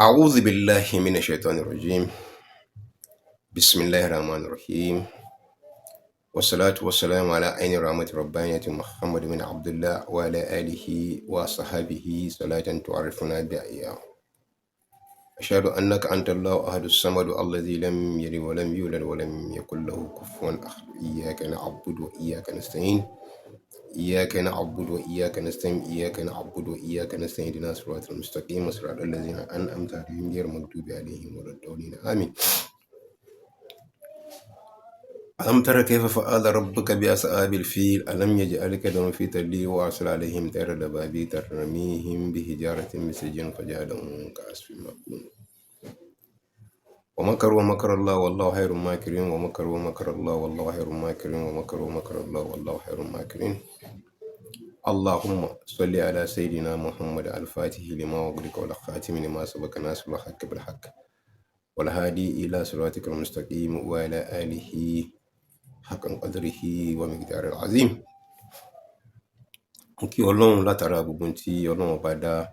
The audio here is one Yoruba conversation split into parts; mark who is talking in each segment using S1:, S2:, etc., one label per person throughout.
S1: أعوذ بالله من الشيطان الرجيم. بسم الله الرحمن الرحيم، والصلاة والسلام على عين رحمة ربانية محمد بن عبد الله وعلى آله وصحبه صلاة تعرفنا بها. أشهد أنك أنت الله أحد الصمد الذي لم يلد ولم يولد ولم يكن له كفوا أحد. إياك نعبد وإياك نستعين، إياك نعبد وإياك نستعين، إياك نعبد وإياك نستعين، اهدنا الصراط المستقيم، صراط الذين أنعمت عليهم غير المغضوب عليهم ولا الضالين، آمين. ألم تر كيف فعل ربك بأصحاب الفيل؟ ألم يجعل كيدهم في تضليل وأرسل عليهم طيرا أبابيل ترميهم بحجارة من سجيل فجعلهم كعصف مأكول. ومكروا ومكر الله والله خير الماكرين. ومكروا ومكر الله والله خير الماكرين. ومكروا ومكر الله والله خير الماكرين. اللهم صل على سيدنا محمد الفاتح لما أغلق والخاتم لما سبق ناصر الحق بالحق والهادي إلى صراطك المستقيم وعلى آله حق قدره ومقداره العظيم. Mo kí Ọlọ́run látara gbogbo ohun tí Ọlọ́run bá dá,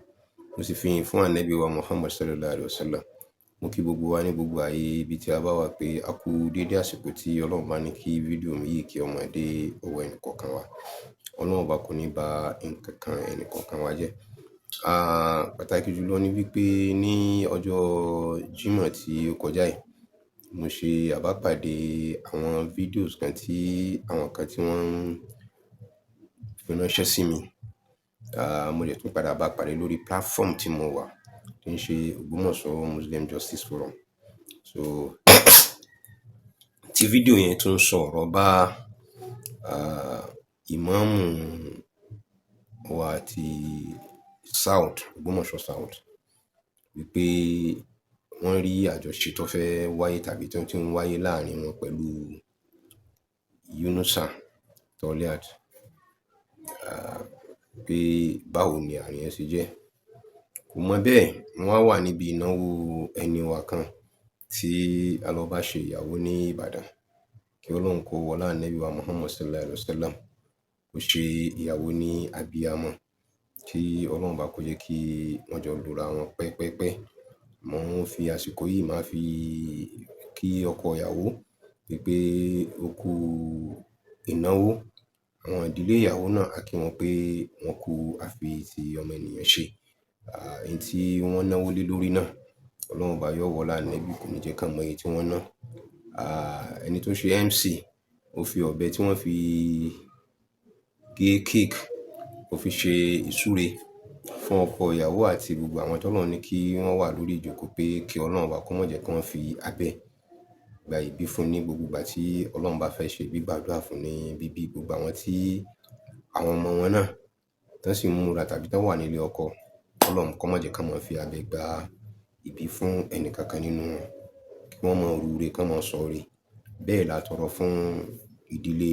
S1: mo sì fi ìyìn fún Ànábì wa Muhammad sallallahu alaihi wasallam. Mo kí gbogbo wa ní gbogbo ààyè ibi tí a bá wà pé a kú déédé àsìkò tí Ọlọ́run bá ní kí fídíò mi yìí kí ó máa dé ọwọ́ ẹnì kọ̀ọ̀kan wa. Ọlọ́run bá kò ní ba nǹkan kan ẹnì kọ̀ọ̀kan wa jẹ́. Pàtàkì jùlọ ní wípé ní ọjọ́ Jímọ̀ tí ó kọjá yìí, mo ṣe àbápàdé àwọn videos kan tí àwọn kan tí wọ́n ń fi ránṣẹ́ sí mi. Mo dẹ̀ tún padà bá pàdé lórí platform tí mo wà, tí ń ṣe Ògbómọ̀ṣọ́ Muslim Justice Forum. So, tí fídíò yẹn tún ń sọ ọ̀rọ̀ bá ìmáàmù wa ti South, Ògbómọ̀ṣọ́ South, wípé wọ́n rí àjọṣe tó fẹ́ wáyé tàbí tó ti ń wáyé láàrin wọn pẹ̀lú Yunusa Toliat, pé báwo ni àárín yẹn ṣe jẹ́. Kò mọ bẹ́ẹ̀, mo wá wà níbi ìnáwó ẹni wa kan tí a lọ bá ṣe ìyàwó ní Ìbàdàn. Kí Ọlọ́run kó wọlá Ànábì wa Muhammad sallallahu alaihi wasallam, kó ṣe ìyàwó ní abiyamọ, kí Ọlọ́run bá kó jẹ́ kí wọ́n jọ lura wọn pẹ́pẹ́pẹ́. Mo ń fi àsìkò yìí máa fi kí ọkọ ìyàwó wípé ó kú ìnáwó. Àwọn ìdílé ìyàwó náà a kí wọn pé wọ́n kú àfi ti ọmọ ènìyàn ṣe. Ẹni tí wọ́n náwó lé lórí náà, Ọlọ́run bá yọ wọlá Ànábì kò ní jẹ́ ká mọ iye tí wọ́n ná. Ẹni tó ṣe MC, ó fi ọ̀bẹ tí wọ́n fi gé cake, ó fi ṣe ìsúre fún ọkọ ìyàwó àti gbogbo àwọn tó Ọlọ́run ní kí wọ́n wà lórí ìjókòó pé kí Ọlọ́run bá kó má jẹ́ kí wọ́n fi abẹ́ gba ìbí fún ní gbogbo ìgbà tí Ọlọ́run bá fẹ́ ṣe gbígbàdúrà fún ní bíbí gbogbo àwọn tí àwọn ọmọ wọn náà tán sì ń múra tàbí tán wà nílé ọkọ. Ọlọ́run kó má jẹ́ ká máa fi abẹ́ gba ìbí fún ẹnì kankan nínú wọn, kí wọ́n máa rure, kí wọ́n máa sọ̀re. Bẹ́ẹ̀ la tọrọ fún ìdílé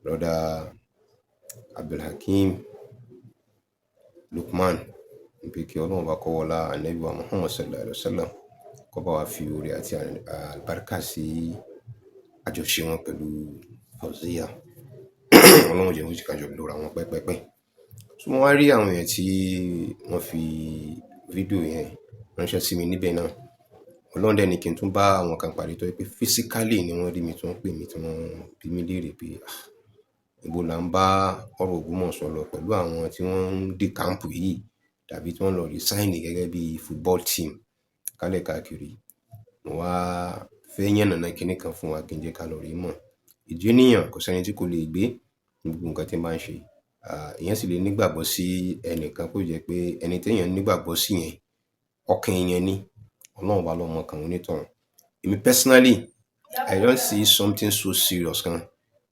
S1: Brother Abdulhakeem Lukman wípé kí Ọlọ́run bá kó wọlá Ànábì wa Muhammad sallallahu alaihi wasallam, kó bá wa fi oore àti àlùbáríkà sí àjọṣe wọn pẹ̀lú Fauziya. Ọlọ́run jẹ́ kó jọ lura wọn pẹ́pẹ́pẹ́. So mo wá rí àwọn èèyàn tí wọ́n fi fídíò yẹn ránṣẹ́ sí mi níbẹ̀ náà. Ọlọ́run dẹ̀ ní kí n tún bá àwọn kan pàdé tó jẹ́ pé physically ni wọ́n rí mi tí wọ́n pè mí tí wọ́n bi mí léèrè pé, ah, ibo là ń bá ọ̀rọ̀ Ògbómọ̀ṣọ́ lọ pẹ̀lú àwọn tí wọ́n ń decamp yìí tàbí tí wọ́n lọ resign gẹ́gẹ́ bí football team kálẹ̀ káàkiri. Mo wá fẹ́ yànnàná kíní kan fún wa kí n jẹ́ ká lọ rí mọ̀. Ìjénìyàn kò sí ẹni tí kò lè gbé gbogbo nǹkan tí ń bá ń ṣe. Èèyàn sì lè nígbàgbọ́ sí ẹnìkan kó jẹ́ pé ẹni tí èèyàn nígbàgbọ́ sí yẹn, ọkàn èèyàn ni. Ọlọ́run bá ló mọ ọkàn onítọ̀hún. Èmi personally, I don't see something so serious kan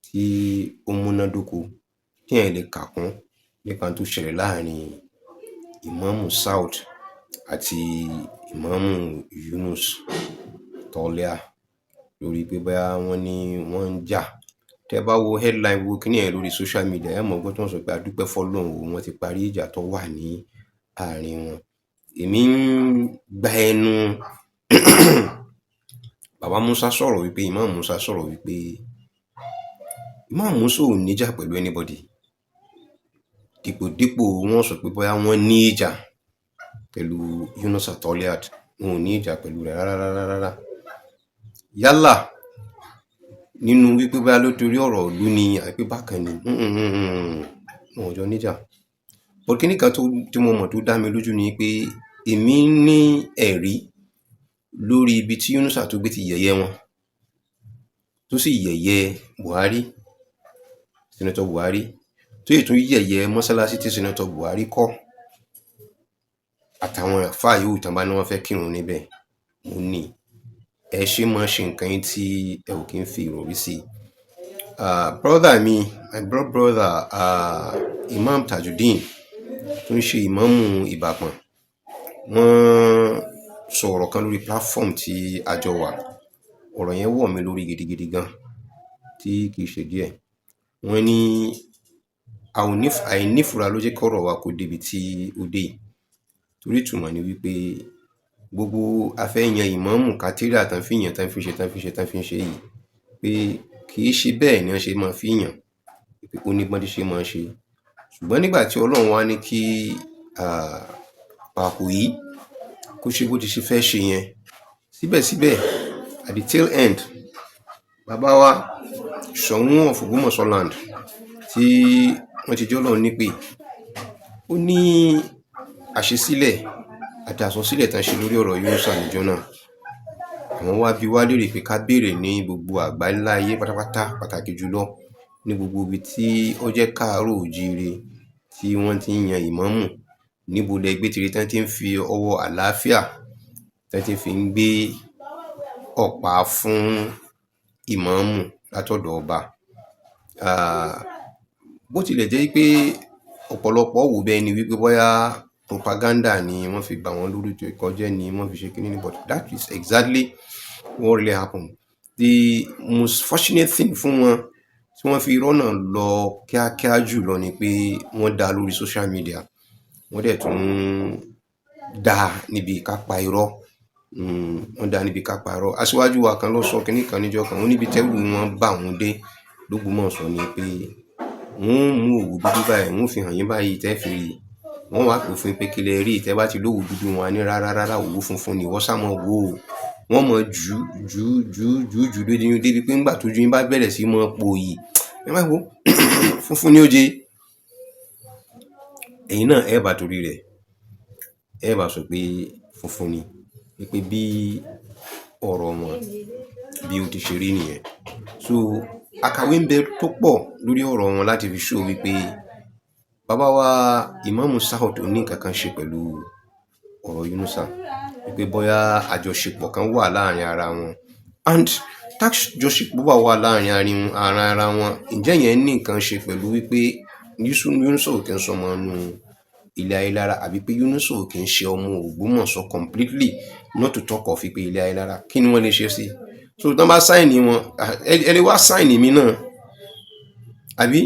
S1: tí ó múnádóko tí èèyàn lè kà kún nípa tó ṣẹlẹ̀ láàrin Ìmáàmù South àti Ìmáàmù Yunus Toliat lórí pé bóyá wọ́n ní wọ́n ń jà. Tẹ́ bá wo headline gbogbo kíní yẹn lórí social media, ẹ mọ̀ gbọ́ tí wọ́n sọ pé a dúpẹ́ fọ́lọ́run o, wọ́n ti parí ìjà tó wà ní àárín wọn. Èmi ń gba ẹnu Bàbá Musa sọ̀rọ̀ wípé Imam Musa sọ̀rọ̀ wípé Imam Musa ò níjà pẹ̀lú anybody. Dípòdípò wọ́n sọ pé bóyá wọ́n ní ìjà. Pẹ̀lú Yunusa Toliat, wọn ò ní ìjà pẹ̀lú rẹ̀ rárá rárá rárá. Yálà nínú wípé bóyá nítorí ọ̀rọ̀ ìlú ni àbí pé bákan ni, wọn ò jọ níjà. But kíní kan tó tí mo mọ̀ tó dá mi lójú ni pé èmi ní ẹ̀rí lórí ibi tí Yunusa Tugbe ti yẹ̀yẹ́ wọn, tó sì yẹ̀yẹ́ Buhari, Senator Buhari, tó sì tún yẹ̀yẹ́ mọ́sálásí tí Senator Buhari kọ́ àtàwọn àfáà yòówù tán bá ní wọ́n fẹ́ kírun níbẹ̀. Mo ní ẹ ṣe máa ṣe nǹkan yín tí ẹ ò kí ń fi ìròrí sí. Brother mi, my blood brother, Imam Tajudeen tó ń ṣe ìmáàmù Ìbàpọ̀n, wọ́n sọ ọ̀rọ̀ kan lórí platform tí a jọ wà. Ọ̀rọ̀ yẹn wọ̀ mí lórí gidigidi gan, tí kìí ṣe díẹ̀. Wọ́n ní àìnífura ló jẹ́ kọ́rọ̀ wa kó débi tí ó dé yìí. Torí ìtumọ̀ ni wípé gbogbo a fẹ́ yan ìmáàmù, criteria tán fi yàn, tán fi ṣe, tán fi ṣe, tán fi ṣe yìí, pé kì í ṣe bẹ́ẹ̀ ni wọ́n ṣe máa fi yàn, pé ó ní bọ́n ṣe máa ṣe. Ṣùgbọ́n nígbà tí Ọlọ́run wá ní kí Pàkó yìí kó ṣe bó ti ṣe fẹ́ ṣe yẹn, síbẹ̀síbẹ̀, at the tail end, bàbá wa Ṣọ̀ún of Ògbómọ̀ṣọ́ land tí wọ́n ti jẹ́ Ọlọ́run nípè, ó ní àṣesílẹ̀ àti àsọsílẹ̀ tán ṣe lórí ọ̀rọ̀ Yunusa níjọ́ náà. Àwọn wá bi wá léèrè pé ká béèrè ní gbogbo àgbáńlá ayé pátápátá, pàtàkì jùlọ ní gbogbo ibi tí ó jẹ́ káàárọ̀ oòjíire tí wọ́n ti ń yan ìmáàmù, níbo lẹ gbé tiri tán tí ń fi ọwọ́ àlàáfíà tán tí fi ń gbé ọ̀pá fún ìmáàmù látọ̀dọ̀ ọba. Bó tilẹ̀ jẹ́ pé ọ̀pọ̀lọpọ̀ wò bẹ́ẹ̀ ni wípé bóyá propaganda ni wọ́n fi bà wọ́n lórúkọ jẹ́ ni wọ́n fi ṣe kíní ni, but that is exactly what really happened. The most fortunate thing fún wọn tí wọ́n fi rọ́nà lọ kíákíá jù lọ ni pé wọ́n dá lórí social media, wọ́n dẹ̀ tún dá níbi ká pa irọ́, wọ́n dá níbi ká pa irọ́. Aṣíwájú wa kan ló sọ kíní kan níjọ́ kan, ó níbi tẹ́rù wọn bà wọ́n dé l'Ógbómọ̀ṣọ́ ni pé wọ́n ó mú òwú dúdú báyìí, wọ́n ó fi hàn yín báyìí tẹ́ fi rí. Wọ́n wá pè fún yín pé kí lẹ rí. Tẹ́ bá ti lówùú dúdú, wọn á ní rárá rárá, òwú funfun ni ìwọ sá mọ́ wò ó. Wọ́n mọ̀ jù jù jù jù jù débi pé ńgbà tójú yín bá bẹ̀rẹ̀ sí mọ́ pòyì, ẹ má wo funfun ni ó jẹ. Ẹ̀yin náà ẹ bá torí rẹ̀, ẹ bá sọ pé funfun ni. Wípé bí ọ̀rọ̀ wọn bí ó ti ṣe rí nìyẹn. So àkàwé ń bẹ tó pọ̀ lórí ọ̀rọ̀ wọn láti fi show wípé bàbá wa Ìmáàmù South ò ní nǹkan kan ṣe pẹ̀lú ọ̀rọ̀ Yunusa, wípé bóyá àjọṣepọ̀ kan wà láàrin ara wọn. And tájọṣepọ̀ bá wà láàrin ara wọn, ǹjẹ́ ìyẹn ní nǹkan ṣe pẹ̀lú wípé Yunusa ò kí ń sọmọ inú ilé Ayélára, àbí pé Yunusa ò kí ń ṣe ọmọ Ògbómọ̀ṣọ́ completely, not to talk of pé ilé Ayélára? Kí ni wọ́n lè ṣe sí? So tán bá sign wọn, ẹ lè wá sign mi náà, àbí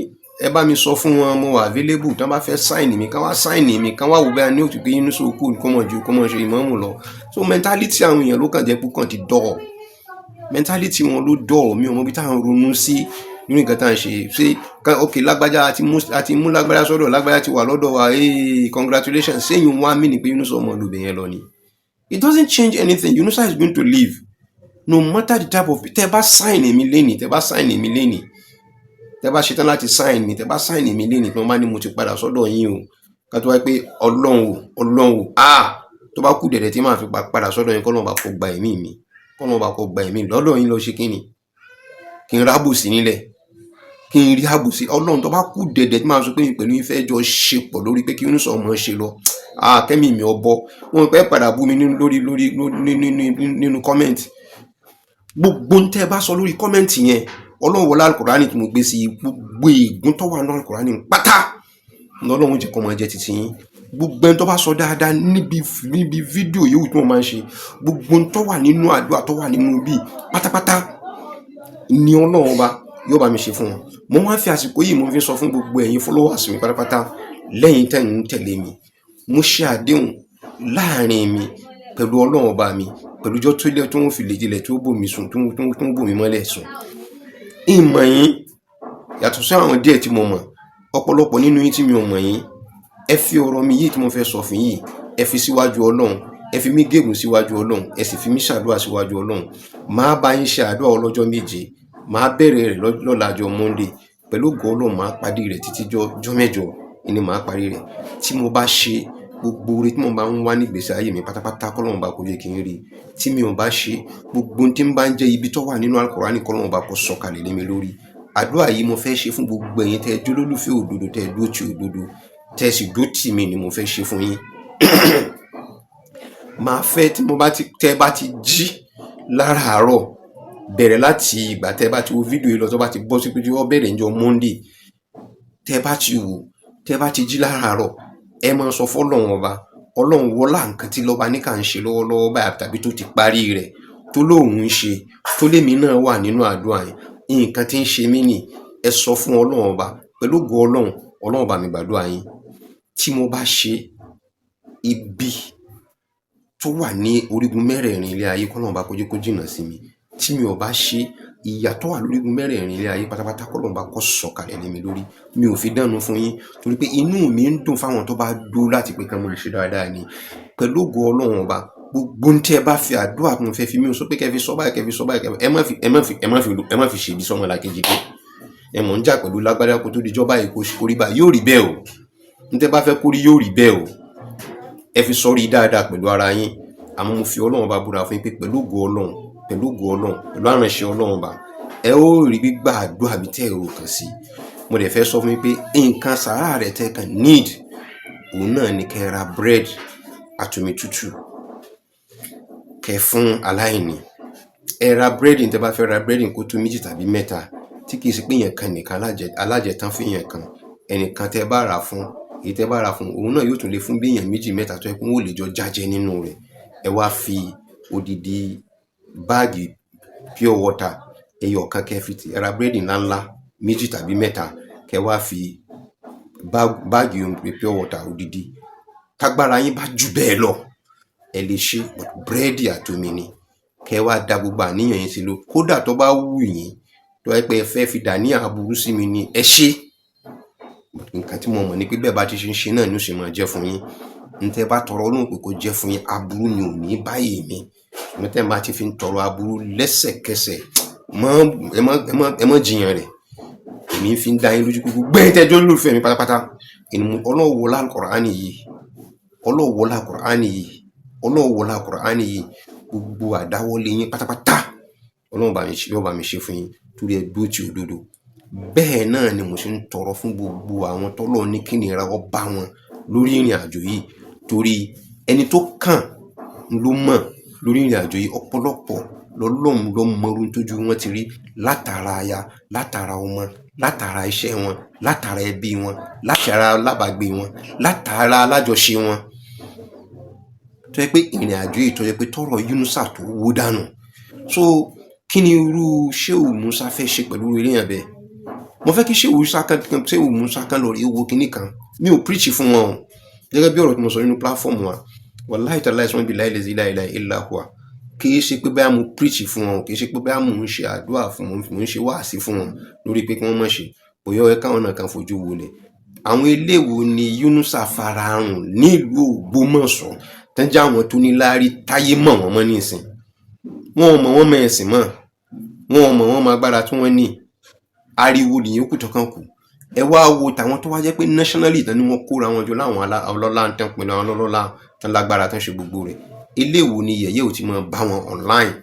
S1: ẹ bá mi sọ fún wọn, mo wà available. Tán bá fẹ́ sign mi, kán wá sign mi, kán wá wò bóyá ní òtún pé Yunusa kù kó mọ̀ ju kó mọ̀ ṣe ìmáàmù lọ. So mentality àwọn èèyàn ló kàn jẹ́ pé kàn ti dull. Mentality wọn ló dull. Mi ò mọ ibi táwọn ronú sí nínú nǹkan tá à ń ṣe. Ṣé ok, lágbájá, àti mú lágbájá sọ́dọ̀, lágbájá ti wà lọ́dọ̀ wa, hey, congratulations. Ṣéyìn wá mí ni pé Yunusa ọmọ olùbẹ̀ yẹn lọ ni? It doesn't change anything. Yunusa is going to leave no matter the type of. Tẹ́ bá sign èmi lénìí, tẹ́ bá sign èmi lénìí, tẹ́ bá ṣetán láti sign mi, tẹ́ bá sign èmi lénìí, tí wọ́n bá ní mo ti padà sọ́dọ̀ yín o, ká tó wáyé pé Ọlọ́run o, Ọlọ́run o, ah, tó bá kú dẹ̀dẹ̀ tí màá fi padà sọ́dọ̀ yín, k'Ọlọ́run bá kó gba ẹ̀mí mi, k'Ọlọ́run bá kó gba ẹ̀mí mi lọ́dọ̀ yín lọ. Ṣe kí ni kí n rábòsí nílẹ̀, kí n rí àbòsí Ọlọ́run? Tó bá kú dẹ̀dẹ̀ tí màá sọ pé mi pẹ̀lú yín fẹ́ jọ ṣe pọ̀ lórí pé kí Yunusa ọmọ ṣe lọ, ah, kẹ́mi mi ọbọ wọn pẹ́ padà bú mi lórí lórí nínú comment. Gbogbo ń tẹ́ ẹ bá sọ lórí comment yẹn, Ọlọ́run wọlé Alukurani tí mo gbé sí, gbogbo ègún tó wà ní Alukurani pátá lọ́lọ́run jẹ́ kó máa jẹ́ titi yín. Gbogbo ẹni tó bá sọ dáadáa níbi fídíò yòówù tí wọ́n máa ń ṣe, gbogbo tó wà nínú àdúrà tó wà nínú bíi pátápátá ni Ọlọ́run ọba yóò bá mi ṣe fún wọn. Mo wá ń fi àsìkò yìí, mo fi sọ fún gbogbo ẹ̀yin followers mi pátápátá lẹ́yìn tẹ̀ ń tẹ̀lé mi, mo ṣe àdéhùn láàrin mi pẹ̀lú Ọlọ́run ọba mi, pẹ̀lú ọjọ́ tó lẹ́ tó ń fi lè jilẹ̀ tó bò mí sùn, tó ń bò mí mọ́lẹ̀ sùn. Ìmọ̀ yín yàtọ̀ sí àwọn díẹ̀ tí mo mọ̀, ọ̀pọ̀lọpọ̀ nínú yín tí mi ò mọ̀ yín, ẹ fi ọ̀rọ̀ mi yìí tí mo fẹ́ sọ fún yìí. Ẹ fi síwájú Ọlọ́run, ẹ fi mí gégùn síwájú Ọlọ́run, ẹ sì fi mí ṣàdúrà síwájú Ọlọ́run. Màá bá yín ṣe àdúrà ọlọ́jọ́ 7. Màá bẹ̀rẹ̀ rẹ̀ lọ́la ọjọ́ Monday. Pẹ̀lú ògo Ọlọ́run, màá parí rẹ̀ títí jọ́ 8 ni màá parí rẹ̀. Tí mo bá ṣe, gbogbo oore tí mo bá ń wá ní ìgbésí ayé mi pátápátá, k'Ọlọ́run bá kó jẹ́ kí n rí. Tí mi ò bá ṣe, gbogbo ohun tí ń bá ń jẹ́ ibi tó wà nínú Al-Qur'ani, k'Ọlọ́run bá kó sọ̀kalẹ̀ lé mi lórí. Àdúrà yìí mo fẹ́ ṣe fún gbogbo ẹ̀yin tẹ́ ẹ jẹ́ olólùfẹ́ òdodo, tẹ́ ẹ dúró ti òdodo, tẹ́ ẹ sì dúró tì mí ni mo fẹ́ ṣe fún yín. Màá fẹ́ tí mo bá ti tẹ́ ẹ bá ti jí láràárọ̀, bẹ̀rẹ̀ láti ìgbà tẹ́ ẹ bá ti wo fídíò yìí lọ, tó bá ti bọ́ sí pé ó bẹ̀rẹ̀ níjọ́ Monday, tẹ́ ẹ bá ti wò, tẹ́ ẹ bá ti jí láràárọ̀, ẹ máa sọ fọ́lọ́run ọba, Ọlọ́run wọlá nǹkan tí lọ́ba ní ká ń ṣe lọ́wọ́lọ́wọ́ báyìí tàbí tó ti parí rẹ̀, tó lóun ń ṣe, tó lémi náà wà nínú àdúrà yẹn, nǹkan tí ń ṣe mí nì. Ẹ sọ fún Ọlọ́run ọba. Pẹ̀lú ògo Ọlọ́run, Ọlọ́run bá mi gbàdúrà yín. Tí mo bá ṣe, ibi tó wà ní orígun mẹ́rẹ̀ẹ̀rin ilé ayé, k'Ọlọ́run bá kó jẹ́ kó jìnnà sí mi. Tí mi ò bá ṣe, ìyà tó wà lórígun mẹ́rẹ̀ẹ̀rin ilé ayé pátápátá, k'Ọlọ́run bá kó sọ̀kalẹ̀ lé mi lórí. Mi ò fi dánu fún yín torí pé inú mi ń dùn fáwọn tó bá dúró láti pé kán máa ṣe dáadáa ni. Pẹ̀lú ògo Ọlọ́run ọba, gbogbo ohun tí ẹ bá fi àdúrà tí mo fẹ́ fi, mi ò sọ pé kẹ́ fi sọ báyìí, kẹ́ fi sọ báyìí, kẹ́ ẹ má fi ẹ má fi ẹ má fi ẹ má fi ṣèbí sọ́mọlàkejì dé. Ẹ mọ̀ ń jà pẹ̀lú lágbájá kó tó dijọ́ báyìí, kó rí báyìí, yóò rí bẹ́ẹ̀ o. Ní tẹ́ bá fẹ́ kó rí, yóò rí bẹ́ẹ̀ o. Ẹ fi sọrí dáadáa pẹ̀lú ara yín. Àmọ́ mo fi Ọlọ́run bá búra fún yín pé pẹ̀lú ògo Ọlọ́run, pẹ̀lú ògo Ọlọ́run, pẹ̀lú àránṣẹ́ Ọlọ́run ọba, ẹ ó rí gbígbà àdúrà mi tẹ́ ẹ rò kàn sí. Mo dẹ̀ fẹ́ sọ fún yín pé nǹkan sàárà rẹ̀ tẹ́ kàn need, òun náà ni kẹ́ ra bread àtomi tútù, kẹ́ fún aláìní. Ẹ ra búrẹ́dì, tẹ́ bá fẹ́ ra búrẹ́dì, kó tó méjì tàbí mẹ́ta, tí kìí ṣe pé èèyàn kan nìkan alájẹtán fún èèyàn kan. Ẹnìkan tẹ́ bá rà fún, èyí tẹ́ bá rà fún, òun náà yóò tún lè fún bí èèyàn méjì, mẹ́ta, tó yẹ kó wọ́n lè jọ jájẹ nínú rẹ̀. Ẹ wá fi odidi báàgì pure water ẹyọ kan, kẹ́ fi ẹ ra búrẹ́dì ńláńlá méjì tàbí mẹ́ta, kẹ́ wá fi báàgì pure water odidi. Tágbára yín bá jù bẹ́ẹ̀ lọ, ẹ lè ṣe búrẹ́dì àtomi ni. Kẹ́ wá da gbogbo àníyàn yín sí lọ. Kódà tó bá wù yín, tó bá jẹ́ pé ẹ fẹ́ fi dàníyàn aburú sí mi ni, ẹ ṣe. Nǹkan tí mo mọ̀ ni pé bẹ́ẹ̀ bá ti ṣe ń ṣe náà ni ó ṣe máa jẹ́ fún yín. N tẹ́ bá tọrọ, Ọlọ́run pé kó jẹ́ fún yín, aburú ni ò ní báyìí mi. Ṣùgbọ́n tẹ́ bá ti fi ń tọrọ aburú lẹ́sẹ̀kẹsẹ̀, mọ́ ẹ má ẹ má ẹ má jiyàn rẹ̀. Èmi fi ń dá yín lójú pé gbogbo ẹ̀yin tẹ́ jẹ́ olólùfẹ́ mi pátápátá, Ọlọ́run wọlá Al-Qur'ani yìí, Ọlọ́run wọlá Qur'ani yìí, Ọlọ́run wọlá Qur'ani yìí, gbogbo àdáwọ́lé yín pátápátá, Ọlọ́run bá mi ṣe, yóò bá mi ṣe fún yín torí ẹ dúró ti òdodo. Bẹ́ẹ̀ náà ni mo ṣe ń tọrọ fún gbogbo àwọn tọ́lọ́run ní kí ìnira ó bá wọn lórí ìrìn àjò yìí, torí ẹni tó kàn ló mọ̀ lórí ìrìn àjò yìí. Ọ̀pọ̀lọpọ̀ lọ́lọ́run ló mọ irú tójú wọn ti rí látara aya, látara ọmọ, látara iṣẹ́ wọn, látara ẹbí wọn, látara alábàágbé wọn, látara alájọṣe wọn, tó jẹ́ pé ìrìn àjò yìí, tó jẹ́ pé tọrọ Yunusa tó wó dànù. So kí ni irú Shehu Musa fẹ́ ṣe pẹ̀lú irú èèyàn bẹ́ẹ̀? Mo fẹ́ kí Shehu Musa kan lọ rí wo kinní kan. Mi ò preach fún wọn o. Gẹ́gẹ́ bí ọ̀rọ̀ tí mo sọ nínú platform wa, wàláhì tàláhì sọ́n billahi lazi la ilaha illa huwa, kì í ṣe pé bóyá mo preach fún wọn, kì í ṣe pé bóyá mò ń ṣe àdúrà fún wọn, mò ń ṣe wáàsí fún wọn lórí pé kí wọ́n má ṣe bóyá ó yẹ káwọn náà kan fojú wọlé. Àwọn eléwo ni Yunusa farahàn nílùú Ògbómọ̀ṣọ́ tán jẹ́ àwọn tó ní láárí táyé mọ̀ wọ́n mọ́ nísìn? Wọn ò mọ̀ wọ́n mọ ẹ̀sìn mọ́, wọn ò mọ̀ wọ́n mọ agbára tí wọ́n ní. Ariwo nìyẹn kù tó kàn kù. Ẹ wá wo tàwọn tó wá jẹ́ pé nationally tán ni wọ́n kóra wọn jọ láwọn ọlọ́lá tán, pinnu àwọn ọlọ́lá tán lágbára tán ṣe gbogbo rẹ̀. Eléwo ni yẹ̀yẹ́ ò ti máa bá wọn online?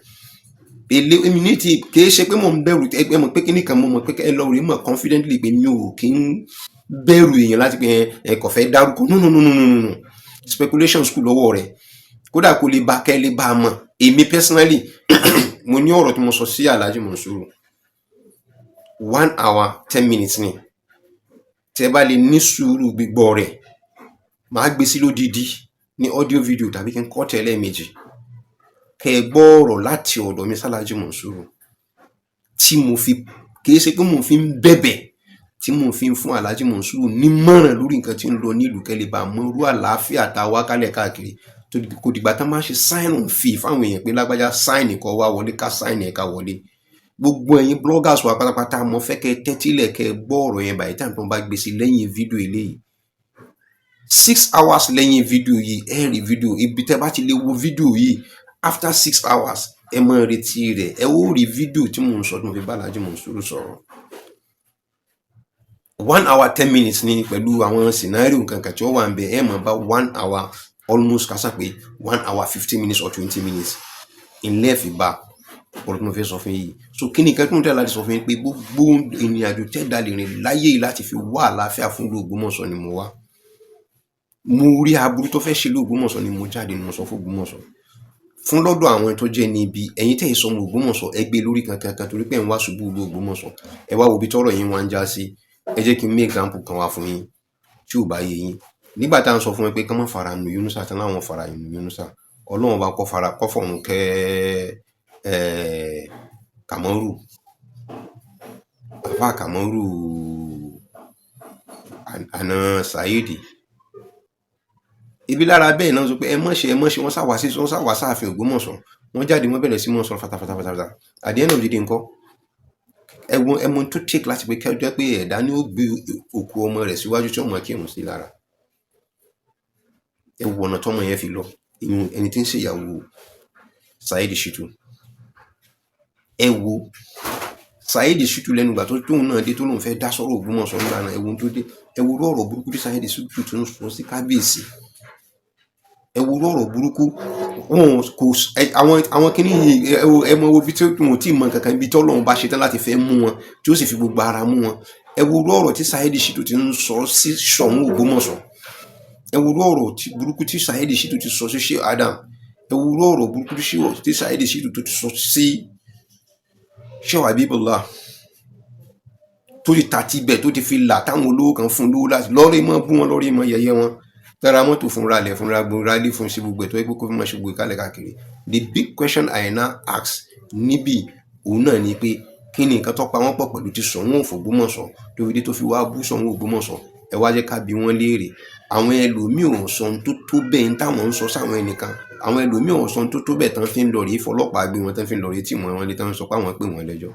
S1: Èlé èmi ní ti kì í ṣe pé mò ń bẹ̀rù. Ẹ mọ̀ pé kíní kan, mo mọ̀ pé ẹ lọ rí mọ̀ confidently pé mi ò kí ń bẹ̀rù èèyàn láti pé ẹ kò fẹ́ dárúkọ. No, no, no, no, no, no. Speculation school lọ́wọ́ rẹ̀, kódà kó lè ba kẹ́ lè bá a mọ̀. Èmi personally, mo ní ọ̀rọ̀ tí mo sọ sí Alhaji Monsuru, 1 hour 10 minutes ni. Tẹ́ bá lè ní sùúrù gbígbọ́ rẹ̀, màá gbé sí lódìdí ní audio video tàbí kí n kọ́ tẹ́lẹ̀ méjì, kẹ́ ẹ gbọ́ ọ̀rọ̀ láti ọ̀dọ̀ mi sálàjì Monsuru, tí mo fi, kì í ṣe pé mo fi ń bẹ̀bẹ̀, tí mo fi ń fún Alhaji Monsuru nímọ̀ràn lórí nǹkan tí ń lọ nílùú, kẹ́ lè bá mọ irú àlàáfíà tá a wá kálẹ̀ káàkiri. Kò dìgbà tán máa ń ṣe sign on fee fáwọn èèyàn pé lágbájá sign kó wá wọlé, ká sign ẹ̀ ká wọlé. Gbogbo ẹ̀yin bloggers wa pátápátá, mo fẹ́ kẹ́ tẹ́tílẹ̀, kẹ́ gbọ́ ọ̀rọ̀ yẹn báyìí tí àwọn bá gbé sí lẹ́yìn fídíò eléyìí. 6 hours lẹ́yìn fídíò yìí, ẹ rí fídíò. Ibi tẹ́ bá ti lè wo fídíò yìí after 6 hours, ẹ máa retí rẹ̀, ẹ ó rí fídíò tí mò ń sọ, tí mo fi bá Alhaji Monsuru sọ̀rọ̀. 1 hour 10 minutes ní pẹ̀lú àwọn scenario nǹkan kan tí ó wà ń bẹ. Ẹ máa bá 1 hour almost, kásá pé 1 hour 15 minutes or 20 minutes ńlẹ́ fi bá ọ̀rọ̀ tí mo fẹ́ sọ fún yìí. So kí ni nǹkan tí mo tẹ́ láti sọ fún yín? Pé gbogbo ìrìn àjò tẹ́dá lè rìn láyé yìí láti fi wá àlàáfíà fún ìlú Ògbómọ̀ṣọ́ ni mo wá. Mo rí aburú tó fẹ́ ṣe ìlú Ògbómọ̀ṣọ́ ni mo jáde, ni mo sọ fún Ògbómọ̀ṣọ́ fún lọ́dọ̀ àwọn tó jẹ́ ní ibi. Ẹ̀yin tẹ́ ẹ̀ sọmọ Ògbómọ̀ṣọ́, ẹ gbé lórí kankan kan torí pé ẹ̀ ń wá ṣubú ìlú Ògbómọ̀ṣọ́. Ẹ wá wo ibi tọ́rọ̀ yín wá ń já sí. Ẹ jẹ́ kí n mú example kan wá fún yín tí ò bá yé yín. Nígbà tá à ń sọ fún wọn pé kán má fara nu Yunusa tán, láwọn fara nu Yunusa, Ọlọ́run bá kọ́ fara kọ́ fọ̀run kẹ́ Kàmọ́rù, àfáà Kàmọ́rù, àna Saheed. Ibi lára bẹ́ẹ̀ náà sọ pé ẹ mọ̀ ṣe, ẹ mọ̀ ṣe. Wọ́n sá wá sí, wọ́n sá wá sáàfin Ògbómọ̀ṣọ́. Wọ́n jáde, wọ́n bẹ̀rẹ̀ sí mọ́ sọ fatafata. At the end of the day ńkọ́? Ẹ̀wọ̀n ẹmọ tó take láti pé kẹjọ pé ẹ̀dá ni ó gbé òkú ọmọ rẹ̀ síwájú tí ọmọ kírun sí lára. Ẹ wo ọ̀nà tọ́mọ yẹn fi lọ, ìyún ẹni tí ń ṣèyàwó Saheed Shittu. Ẹ wo Saheed Shittu lẹ́nu ìgbà tó tóun náà dé, tó lóun fẹ́ dá sọ́rọ̀ Ògbómọ̀ṣọ́ nígbà náà. Ẹ wo ohun tó dé. Ẹ wo irú ọ̀rọ̀ burúkú tí Saheed Shittu tó ń sọ sí kábíyèsí. Ẹ wo irú ọ̀rọ̀ burúkú. Wọn kò àwọn kíní yìí. Ẹ wo, ẹ mọ wo bí tí wọn ò tí ì mọ kankan, ibi tí Ọlọ́run bá ṣe tán láti fẹ́ mú wọn, tí ó sì fi gbogbo ara mú wọn. Ẹ wo irú ọ̀rọ̀ tí Saheed Shittu ti ń sọ sí Ṣọ̀ún Ògbómọ̀ṣọ́. Ẹ wo irú ọ̀rọ̀ burúkú tí Saheed Shittu ti sọ sí Sheikh Adam. Ẹ wo irú ọ̀rọ̀ burúkú tí Saheed Shittu tó ti sọ sí Sheikh Habibullah, tó ti tàti bẹ̀, tó ti fi là táwọn olówó kan fún lówó láti lọ́ọ́rẹ́ mọ́ bú wọn, lọ́ọ́rẹ́ mọ́ yẹ̀yẹ́ wọn, tẹ́ra mọ́tò fún, ralẹ̀ fún, ra ilé fún, ṣe gbogbo ẹ̀ tó yẹ pé kó fi máa ṣe gbogbo ìkálẹ̀ káàkiri. The big question I now ask níbí òun náà ni pé, kí ni nǹkan tó pa wọ́n pọ̀ pẹ̀lú ti Ṣọ̀ún Ògbómọ̀ṣọ́ tó fi dé, tó fi wá bú Ṣọ̀ún Ògbómọ̀ṣọ́? Ẹ wá jẹ́ ká bi wọ́n léèrè. Àwọn ẹlòmíì ò sọ ohun tó tó bẹ́ẹ̀ ń táwọn ń sọ sáwọn ẹnìkan. Àwọn ẹlòmíì ò sọ ohun tó tó bẹ́ẹ̀ tán fi ń lọ rèé fọlọ́pàá gbé wọn, tán fi ń lọ rèé tì wọ́n lé, tán sọ pé àwọn pè wọ́n lẹ́jọ́.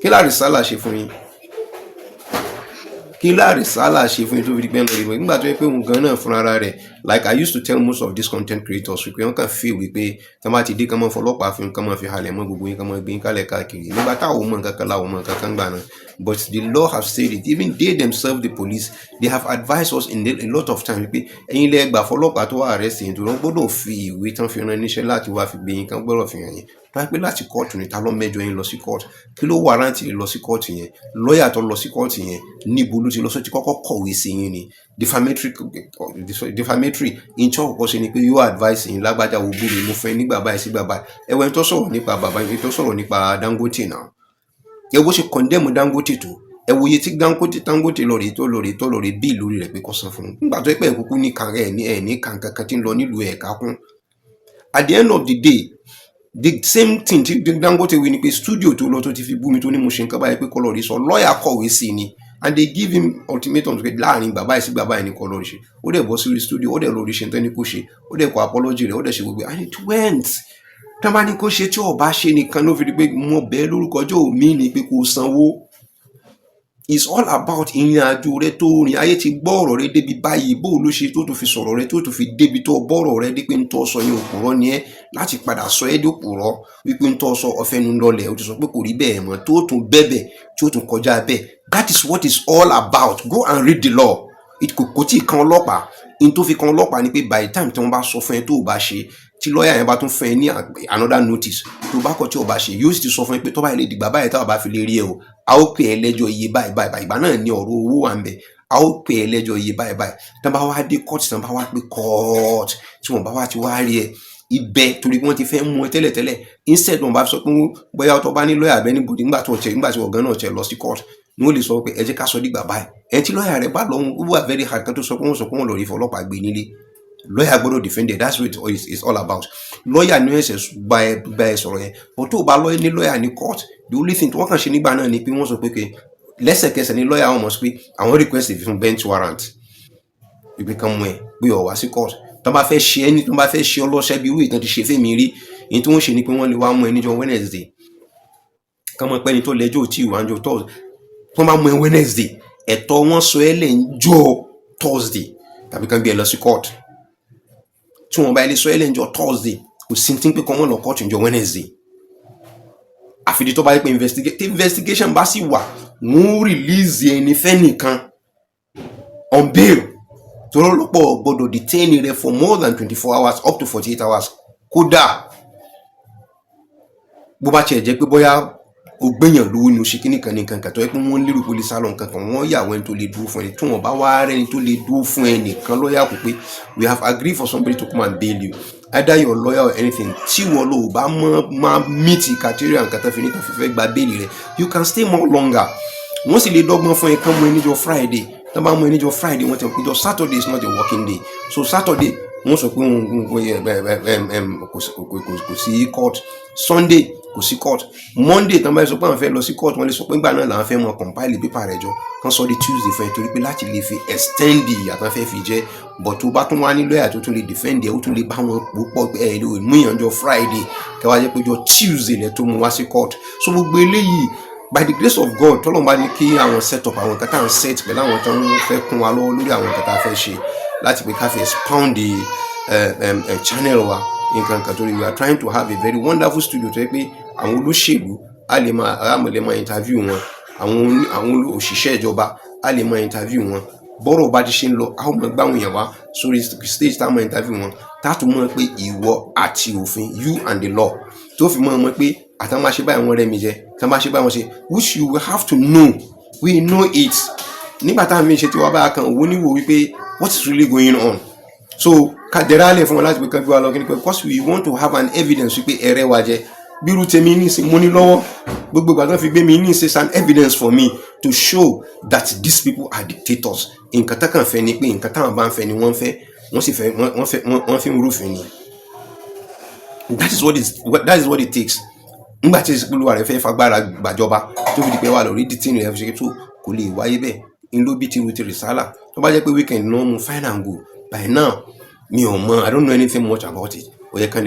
S1: Kí láàrísálà ṣe fún yín? Kí láàrísálà ṣe fún yín tó fi di pé ń lọ rí wọn nígbà tó yẹ pé òun gan náà fúnra rẹ̀? Like I used to tell most of these content creators wípé wọ́n kàn feel wípé tí wọ́n bá ti dé, kán máa fọlọ́pàá fún, kán máa fi halẹ̀ mọ́ gbogbo yín, kán máa gbé yín kálẹ̀ káàkiri. Nígbà táwọn mọ̀ nǹkan kan láwọn mọ̀ nǹkan kan gbà náà. But the law have said it. Even they themselves, the police, they have advised us in a lot of times wípé ẹ̀yin lẹ gbà fọlọ́pàá tó wà arrest yín, tó wọ́n gbọ́dọ̀ fi ìwé tán fi rán níṣẹ́ láti wá fi gbé yín, kán gbọ́dọ̀ fi hàn yín. Tó bá pé láti kóòtù ní, ta ló mẹ́jọ yín lọ sí kóòtù? Kí ló warrant lọ sí kóòtù yẹn? Lọ́ọ̀yà tó lọ sí kóòtù yẹn, níbo ló ti lọ sọ ti kọ́kọ́ kọ̀wé sí yín ni? Defamatory, defamatory in tí ọkọ̀ ṣe ni pé yóò advice yín: lágbájá, wo bú mi, mo fẹ́ nígbà báyìí sígbà báyìí. Ẹ̀wọ̀n tó sọ̀rọ̀ nípa bàbá yẹn, tó sọ̀rọ̀ nípa Dangote náà, ẹ wo ṣe condemn Dangote tó. Ẹ wo iye tí Dangote lọ rèé, tó lọ rèé, tó lọ rèé bíi lórí rẹ̀ pé kó san fún un nígbà tó yẹ pé ẹ̀ kúkú ní kan ẹ̀ ní ẹ̀ ní kan kankan tí ń lọ nílùú ẹ̀ka kún. At the end of the day, the same thing tí Dangote wí ni pé studio tó lọ, tó ti fi bú mi, tó ní mo ṣe nǹkan báyìí, pé kọ́ lọ rí sọ. Lọ́ọ̀yà kọ̀wé sí i ni, and they give him ultimatum pé láàrin bàbá yìí sí bàbá yìí ní kọ́ lọ rí ṣe. Ó dẹ̀ bọ́ sí studio, ó dẹ̀ lọ rí ṣe nítorí kó ṣe, ó dẹ̀ kọ apology rẹ̀, ó dẹ̀ ṣe gbogbo, and it went. Tí wọ́n bá ní kó ṣe, tí ò bá ṣe nìkan ló fi di pé mo bẹ́ẹ̀ lórúkọ ọjọ́ òmí ni pé kó sanwó. It's all about ìrìn àjò rẹ tó rìn. Ayé ti gbọ́ ọ̀rọ̀ rẹ débi báyìí, bó ló ṣe tó tún fi sọ̀rọ̀ rẹ, tó tún fi débi tó bọ́rọ̀ rẹ dé pé ń tọ́ sọ yẹn, òpùrọ́ ni ẹ́, láti padà sọ ẹ́ dòpùrọ́ wípé ń tọ́ sọ ọ̀fẹ́nu lọlẹ̀, o ti sọ pé kò rí bẹ́ẹ̀ mọ́, tó tún bẹ́bẹ̀, tí ó tún kọjá bẹ́ẹ̀. That is what it's all about. Go and read the law. It kò tí ì kan ọlọ́pàá. In tó fi kan ọlọ́pàá ni pé by the time tí wọ́n bá sọ fún ẹ, tó o bá ṣe, tí lọ́ọ̀yà yẹn bá tún fún ẹ ní another notice, tó bá kọ̀ tí o bá ṣe, yóò sì ti sọ fún ẹ pé tó bá lè dìgbà báyìí, táwọn bá fi lè rí ẹ o, a ó pè ẹ́ lẹ́jọ́ iye báyìí báyìí báyìí. Ìgbà náà ni ọ̀rọ̀ owó wà ń bẹ̀. A ó pè ẹ́ lẹ́jọ́ iye báyìí báyìí. Tí wọ́n bá wá dé court, tí wọ́n bá wá pé court, tí wọ́n bá wá ti wá rí ẹ ibẹ̀, torí wọ́n ti fẹ́ mú ẹ tẹ́lẹ̀tẹ́lẹ̀, instead wọ́n bá sọ pé bóyá tó bá ní lọ́ọ̀yà abẹ́ níbodè nígbà tó tẹ, nígbà tí ọ̀gá náà tẹ lọ sí court, ni wọ́n lè sọ pé ẹ jẹ́ ká sọ dìgbà báyìí. Ẹni tí lọ́ọ̀yà rẹ̀ bá lọ, ó wà very hard kan tó sọ pé wọ́n sọ pé wọ́n lọ rí fọlọ́pàá gbé nílé. Lọ́ọ̀yà gbọ́dọ̀ defend it. That's what it is all about. Lọ́ọ̀yà ní ẹsẹ̀ bá ẹ sọ̀rọ̀ yẹn, but tó o bá lọ́ọ̀ ní lọ́ọ̀yà ní court, the only thing tí wọ́n kàn ṣe nígbà náà ni pé wọ́n sọ pé lẹ́sẹ̀kẹsẹ̀ ní lọ́ọ̀yà wọn mọ̀ sí pé àwọn request fún bench warrant, ìpè kan mú ẹ pé ó wá sí court. Tó bá fẹ́ ṣe ẹni, tó bá fẹ́ ṣe ọlọ́ṣẹ́ bí irú ìtàn ti ṣe fẹ́mi rí, èyí tí wọ́n ṣe ni pé wọ́n lè wá mú ẹ níjọ́ Wednesday, kán mọ̀ pé ẹni tó lẹ́jọ́ tí ìwà ń jọ Thursday. Tó bá mú ẹ Wednesday, ẹ̀tọ́ wọn sọ ẹ́ lẹ̀ ń jọ Thursday. tàbí kán gbé ẹ lọ sí court. Tí wọ́n bá ilé sọ ẹ́ lẹ́njọ́ Thursday, kò sí tí ń pé kọ́ wọ́n lọ court níjọ́ Wednesday, àfìdí tó bá yẹ pé investigation bá sì wà, wọ́n release ẹni fẹ́ nìkan on bail, torí ọlọ́pàá gbọ́dọ̀ detain rẹ for more than 24 hours up to 48 hours. Kódà bó bá tiẹ̀ jẹ́ pé bóyá o gbẹ̀yàn lówó ni, o ṣe kíní kan ní nǹkan kan tó yẹ pé wọ́n lérò pé ó lè sá lọ nǹkan kan, wọ́n yà wọ́n ẹni tó lè dúró fún ẹni. Tí wọ́n bá wá rẹ́ni tó lè dúró fún ẹnìkan, lọ́ọ̀yà kò pé we have agreed for somebody to come and bail you, either your lawyer or anything, tí wọ́n lò bá mọ́ máa meet criteria nǹkan tó fi ní tó fi fẹ́ gba bail rẹ̀, you can stay more longer. Wọ́n sì lè dọ́gbọ́n fún ẹ kán mú ẹ níjọ́ Friday. Tó bá mú ẹ níjọ́ Friday, wọ́n ti mọ̀ pé ìjọ́ Saturday is not a working day, so Saturday wọ́n sọ pé kò sí court, Sunday kò sí court, Monday tán bá sọ pé àwọn fẹ́ lọ sí court, wọ́n lè sọ pé ńgbà náà làwọn fẹ́ mọ compile paper rẹ̀ jọ, kán sọ di Tuesday fún ẹ, torí pé láti lè fi extend ìyà tán fẹ́ fi jẹ́. But tó bá tún wá ní lọ́ọ̀yà tó tún lè defend ẹ, ó tún lè bá wọn pò pọ̀ pé ẹ lè mú ìyànjọ Friday, kẹwàá jẹ́ pé jọ Tuesday lẹ tó mú wá sí court. So gbogbo eléyìí, by the grace of God, tọ́lọ́run bá ní kí àwọn set up àwọn nǹkan tá à ń set pẹ̀lú àwọn tó ń fẹ́ kún wa lọ́wọ́ lórí àwọn nǹkan tá a fẹ́ ṣe láti pé ká fi expound the channel wa, nǹkan kan, torí we are trying to have a very wonderful studio tó yẹ pé àwọn olóṣèlú a lè máa interview wọn, àwọn òṣìṣẹ́ ìjọba, a lè máa interview wọn. Bọ́rọ̀ bá ti ṣe ń lọ, a ó máa gbáwọn èèyàn wá sórí stage tá a máa interview wọn, tá a tún mọ̀ pé ìwọ àti òfin, you and the law, tó fi mọ̀ mọ̀ pé àtàwọn máa ṣe báyìí, wọ́n rẹ́ mi jẹ, tí wọ́n bá ṣe báyìí, wọ́n ṣe, which you will have to know. We know it. Nígbà táwọn fi ń ṣe tiwa báyà kan òwò níwò wípé what is really going on, so ká dẹ̀rẹ́ alẹ̀ fún wọn láti pé kán gbé wa lọ kí ni pé, because we want to have an evidence wípé ẹ̀rẹ́ wa jẹ. Bírú tèmi nísìn, mo ní lọ́wọ́ gbogbo ìgbà tó fi gbé mi ní is an evidence for me to show that these people are dictators. Nǹkan tá kàn fẹ́ ni pé nǹkan táwọn bá ń fẹ́ ni wọ́n fẹ́, wọ́n sì fẹ́, wọ́n fẹ́, wọ́n fi ń rúfin ni. That is what it takes. Nígbà tí ìsìnkú rẹ̀ fẹ́ fagbára gbàjọba tó fi di pé wà lórí detain rẹ̀ fi ṣe tó kò lè wáyé bẹ́ẹ̀ ń ló bí tiru ti rìsálà. Tó bá jẹ́ pé weekend náà mú, fine and good. By now, mi ò mọ, I don't know anything much about it. Ó yẹ kán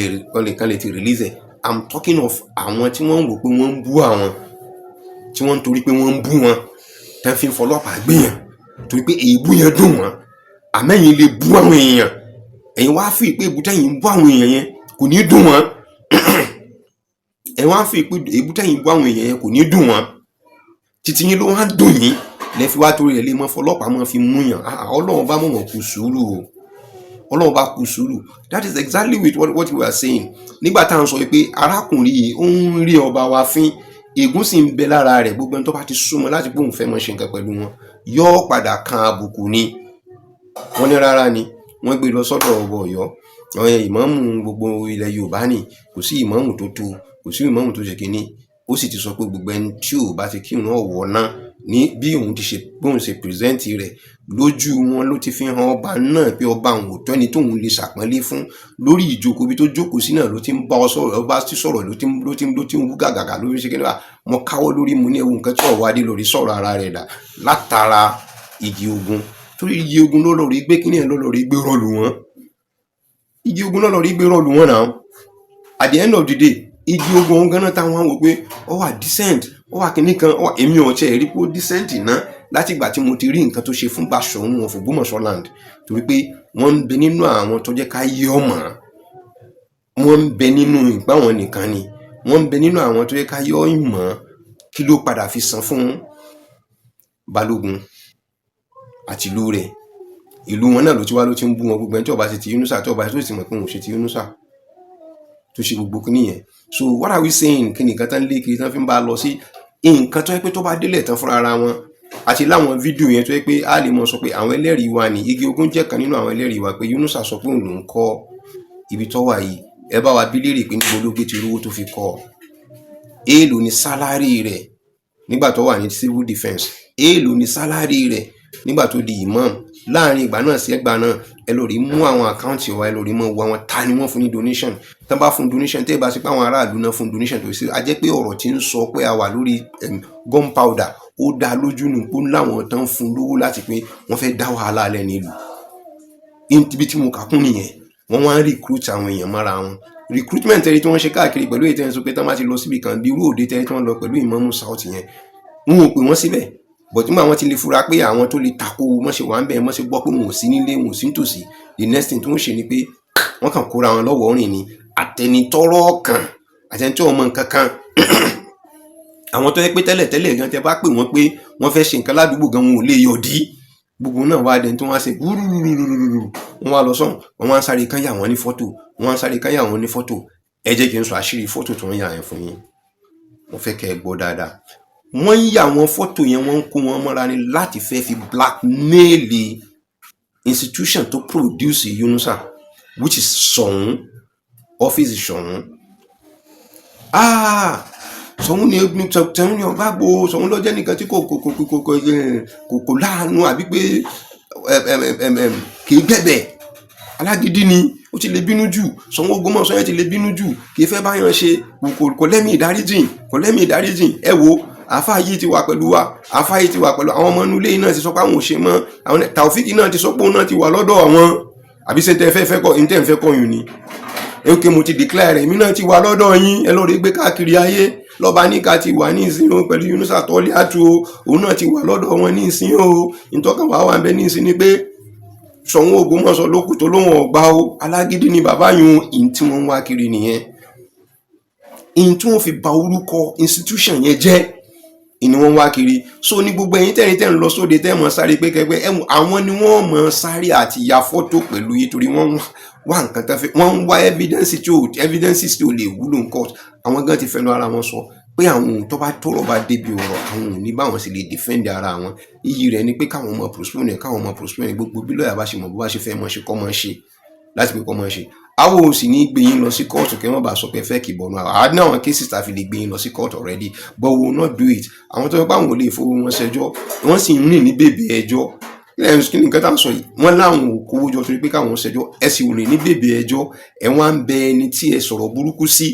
S1: lè ti release ẹ̀. I'm talking of àwọn tí wọ́n ń wò pé wọ́n ń bú àwọn, tí wọ́n ń torí pé wọ́n ń bú wọn tẹ́ fi ń fọlọ́pàá gbéyàn, torí pé èébú yẹn dùn wọ́n. Àmẹ́yìn lè bú àwọn èèyàn, ẹ̀yin wá fi pé èébú tẹ́yìn ń bú àwọn èèyàn yẹn kò ní dùn wọ́n. Ẹ̀ wá fi pé èébú tẹ́yìn bú àwọn èèyàn yẹn kò ní dùn wọ́n, títí yín ló wá dùn yín, lẹ́ fi wá torí rẹ̀ lè mọ́ fọlọ́pàá mọ́ fi mú yàn. Ọlọ́run bá mọ̀mọ́ kú sùúrù o, Ọlọ́run bá kú sùúrù. That is exactly with what we are saying nígbà tá à ń sọ pé arákùnrin yìí, ó ń rí ọba wa fín, ègún sì ń bẹ lára rẹ̀. Gbogbo ẹni tó bá ti súnmọ́ láti pé òun fẹ́ mọ ṣe nǹkan pẹ̀lú wọn, yóò padà kan àbùkù ni. Wọ́n ní rárá ni wọ́n gbé lọ sọ́dọ̀ ọba Ọ̀yọ́, àwọn ìmáàmù gbogbo ilẹ̀ Yorùbá ni. Kò sí ìmáàmù tó tó, kò sí ìmáàmù tó ṣe kínní. Ó sì ti sọ pé gbogbo ẹni tí ò bá ti kírun ọ̀wọ́ náà ní bí òun ti ṣe, bóun ṣe present rẹ̀ lójú wọn, ló ti fi hàn ọba náà pé ọba òun ò tọ́ni tóun lè ṣàpọ́nlé fún. Lórí ìjókòó ibi tó jókòó sí náà ló ti ń bá ọ sọ̀rọ̀, ọba ti sọ̀rọ̀, ló ti ń wú gàgàgà lórí ṣe kíni. Mo káwọ́ lórí, mo ní ewu nǹkan tí ọ̀wọ́ adé lórí sọ̀rọ̀ ara rẹ̀ dà látara igi ogun, torí igi ogun ló lórí gbé kíní ẹ̀ ló lórí gbé rọlù wọn, igi ogun ló lórí gbé rọlù wọn náà. At the end of the day, igi ogun ọ̀hún ganan táwọn wò pé ó wà decent, ó wà kíní kan, ó wà, èmi ò tiẹ̀ rí pé ó decent ná láti ìgbà tí mo ti rí nǹkan tó ṣe fún Basọ̀run of Ògbómọ̀ṣọ́ land, torí pé wọ́n ń bẹ nínú àwọn tó jẹ́ ká yé ọmọ, wọ́n ń bẹ nínú ìpá wọn nìkan ni wọ́n ń bẹ nínú àwọn tó jẹ́ ká yọ ìmọ̀. Kí ló padà fi san fún Balógun àti ìlú rẹ̀? Ìlú wọn náà ló ti wá, ló ti ń bú wọn. Gbogbo ẹni tí ó bá ṣe ti Yunusa, tí ó bá tó sì mọ̀ pé òun ò ṣe ti Yunusa, tó ṣe gbogbo kíní yẹn. So what are we saying? Kí ni nǹkan tán lé kiri tán fi ń bá a lọ sí nǹkan tó yẹ pé tó bá délẹ̀ tán fúnra ara wọn, àti láwọn fídíò yẹn tó yẹ pé a lè mọ sọ pé àwọn ẹlẹ́rìí wa ní igi ogun jẹ́ kan nínú àwọn ẹlẹ́rìí wa pé Yunusa sọ pé òun lòún kọ́ ibi tó wà yìí. Ẹ bá wa bí léèrè pé níbo ló gbé ti rówó tó fi kọ́? Èèlò ní salary rẹ̀ nígbà tó wà ní civil defence? Èèlò ní salary rẹ̀ nígbà tó di imam? Láàrin ìgbà náà sí ẹgbà náà, ẹ lọ rí mú àwọn account wa, ẹ lọ rí mọ wo àwọn ta ni wọ́n fún ní donation. Tán bá fún donation, tẹ́ ẹ bá sí pé àwọn aráàlú náà fún donation tó ṣe, a jẹ́ pé ọ̀rọ̀ tí ń sọ pé a wà lórí gunpowder, ó dá lójú nù pé láwọn tán fún lówó láti pé wọ́n fẹ́ dá wàhálà alẹ́ nílùú. Ibi tí mo kà kún nìyẹn. Wọ́n wá ń recruit àwọn èèyàn mọ́ra wọn. Recruitment ẹni tí wọ́n ṣe káàkiri pẹ̀lú èyí tẹ́ ń sọ pé tán bá ti lọ síbi kan bí irú òde tẹ́ni tí wọ́n lọ pẹ̀lú ìmáàmù South yẹn, wọn ò pè wọ́n síbẹ̀. But nígbà wọ́n ti lè fura pé àwọn tó lè tako wọ́n ṣe wà ń bẹ̀, wọ́n ṣe gbọ́ pé wọn ò sí nílé, wọn ò sí nítòsí, the next thing tí wọ́n ṣe ni pé wọ́n kàn kóra wọn lọ́wọ́ rìn ni, àtẹnitọ́rọ́ kàn, àtẹni tí ò mọ nǹkan kan. Àwọn tó yẹ pé tẹ́lẹ̀ tẹ́lẹ̀ gan, tẹ́ bá pè wọ́n pé wọ́n fẹ́ ṣe nǹkan ládùúgbò gan, wọn ò lè yọ̀dí. Gbogbo náà wá dẹni tí wọ́n á ṣe wúrúrúrúrúrú, wọ́n wá lọ sọ́hùn, wọ́n wá ń sáré kán yà wọ́n ní fọ́tò, wọ́n wá ń sáré kán yà wọ́n ní fọ́tò. Ẹ jẹ́ kí n sọ àṣírí fọ́tò tí wọ́n yà yẹn fún yín. Mo fẹ́ kẹ́ ẹ gbọ́ dáadáa. Wọ́n ń yà wọ́n fọ́tò yẹn, wọ́n ń kó wọn mọ́ra ni láti fẹ́ fi blackmail institution tó produce Yunusa, which is Ṣọ̀ún, ọ́fíìsì Ṣọ̀ún. Ah, Ṣọ̀ún ni, Ṣọ̀ún ni ọba gbo Ṣọ̀ún ló jẹ́ nìkan tí kò láàánú, àbí pé kì í gbẹ̀bẹ̀, alágídí ni, ó ti lè bínú jù. Ṣọ̀ún Ògbómọ̀ṣọ́ yẹn ti lè bínú jù, kì í fẹ́ báyọ̀ ṣe, kò lẹ́mìí ìdáríjìn, kò lẹ́mìí ìdáríjìn. Ẹ wo, àáfàá yìí ti wà pẹ̀lú wa, àáfàá yìí ti wà pẹ̀lú àwọn ọmọ inú ilé yìí náà, ti sọ pé àwọn ò ṣe mọ́. Àwọn Tàòfíkì náà ti sọ pé òun náà ti wà lọ́dọ̀ àwọn. Àbí ṣe tẹ́ fẹ́ fẹ́ kọ́ ní tẹ́ ń fẹ́ kọ́ yùn ni? Ok, mo ti declare rẹ̀, èmi náà ti wà lọ́dọ̀ yín. Ẹ lọ́ọ́ rí gbé káàkiri ayé, lọ́ba níka ti wà ní ìsìn o pẹ̀lú Yunusa tọ́lé àtú o, òun náà ti wà lọ́dọ̀ wọn ní ìsìn o. Ìtọ́kàn wà wà ń bẹ ní ìsìn ni pé Ṣọ̀ún Ògbómọ̀ṣọ́ ló kù tó lóun ọ̀gbá o, alágídí ni bàbá yun. Ìyìn tí wọ́n ń wá kiri nìyẹn, ìyìn tí wọ́n fi ba orúkọ institution yẹn jẹ́ ìní wọ́n ń wá kiri. So ní gbogbo ẹ̀yin tẹ́rin tẹ́ ń lọ sóde, tẹ́ mọ̀ sáré pé kẹgbẹ́ ẹ̀, àwọn ni wọ́n mọ̀ sáré àti ya fọ́tò pẹ̀lú yìí, torí wọ́n wá nǹkan tán fẹ́, wọ́n ń wá evidence tí ò evidences tí ò lè wúlò ní court. Àwọn gan ti fẹnu ara wọn sọ pé àwọn ohun tó bá tọrọ bá débi ọ̀rọ̀, àwọn ò ní báwọn sì lè defend ara wọn. Iyì rẹ̀ ni pé káwọn mọ postpone ẹ̀, káwọn mọ postpone ẹ̀. Gbogbo bí lọ́ọ̀yà bá ṣe mọ̀, bó bá ṣe fẹ́ mọ̀ ṣe, kọ́ mọ̀ ṣe láti pé kọ́ mọ̀ ṣe. Àwọn ò sì ní gbé yín lọ sí kóòtù kí wọ́n bá sọ pé fẹ́ kì í bọ̀nù. Àwọn ní àwọn cases tá a fi lè gbé yín lọ sí kóòtù already, but we will not do it. Àwọn tó yẹ pé àwọn ò lè fowó wọn ṣẹjọ́, wọ́n sì ń rìn ní bèbè ẹjọ́. Kí ni nǹkan tá à ń sọ yìí? Wọ́n láwọn ò kówó jọ torí pé káwọn ṣẹjọ́, ẹ sì rìn ní bèbè ẹjọ́. Ẹ wá ń bẹ ẹni tí ẹ sọ̀rọ̀ burúkú sí.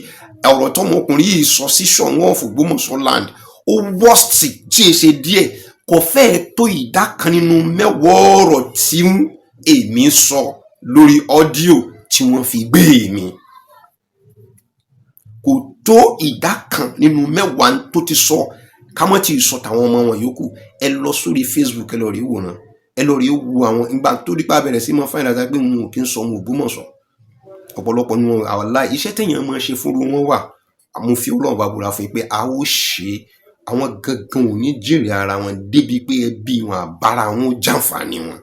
S1: Ọ̀rọ̀ tọmọkùnrin yìí sọ sí Ṣọ̀ún of Ògbómọ̀ṣọ́ land, ó worst tí e ṣe díẹ̀, kò fẹ́ẹ̀ tó ìdá kan nínú mẹ́wàá ọ̀rọ̀ tí èmi sọ lórí audio tí wọ́n fi gbé mi. Kò tó ìdá kan nínú mẹ́wàá tó ti sọ, ká mọ́ tí ì sọ tàwọn ọmọ wọn yòókù. Ẹ lọ sórí Facebook, ẹ lọ rí wòran, ẹ lọ rí wo àwọn ìgbà tó dípà bẹ̀rẹ̀ sí mọ́ fáìlì àti pé wọn ò kí ń sọ ọmọ Ògbómọ̀ṣọ́. Ọ̀pọ̀lọpọ̀ nínú àwàlá iṣẹ́ téèyàn máa ṣe fúnru wọn wà. Mo fi Ọlọ́run bá búra fún yín pé a ó ṣe, àwọn gangan ò ní jèrè ara wọn débi pé ẹbí wọn àbára wọn ó jàǹfààní wọn,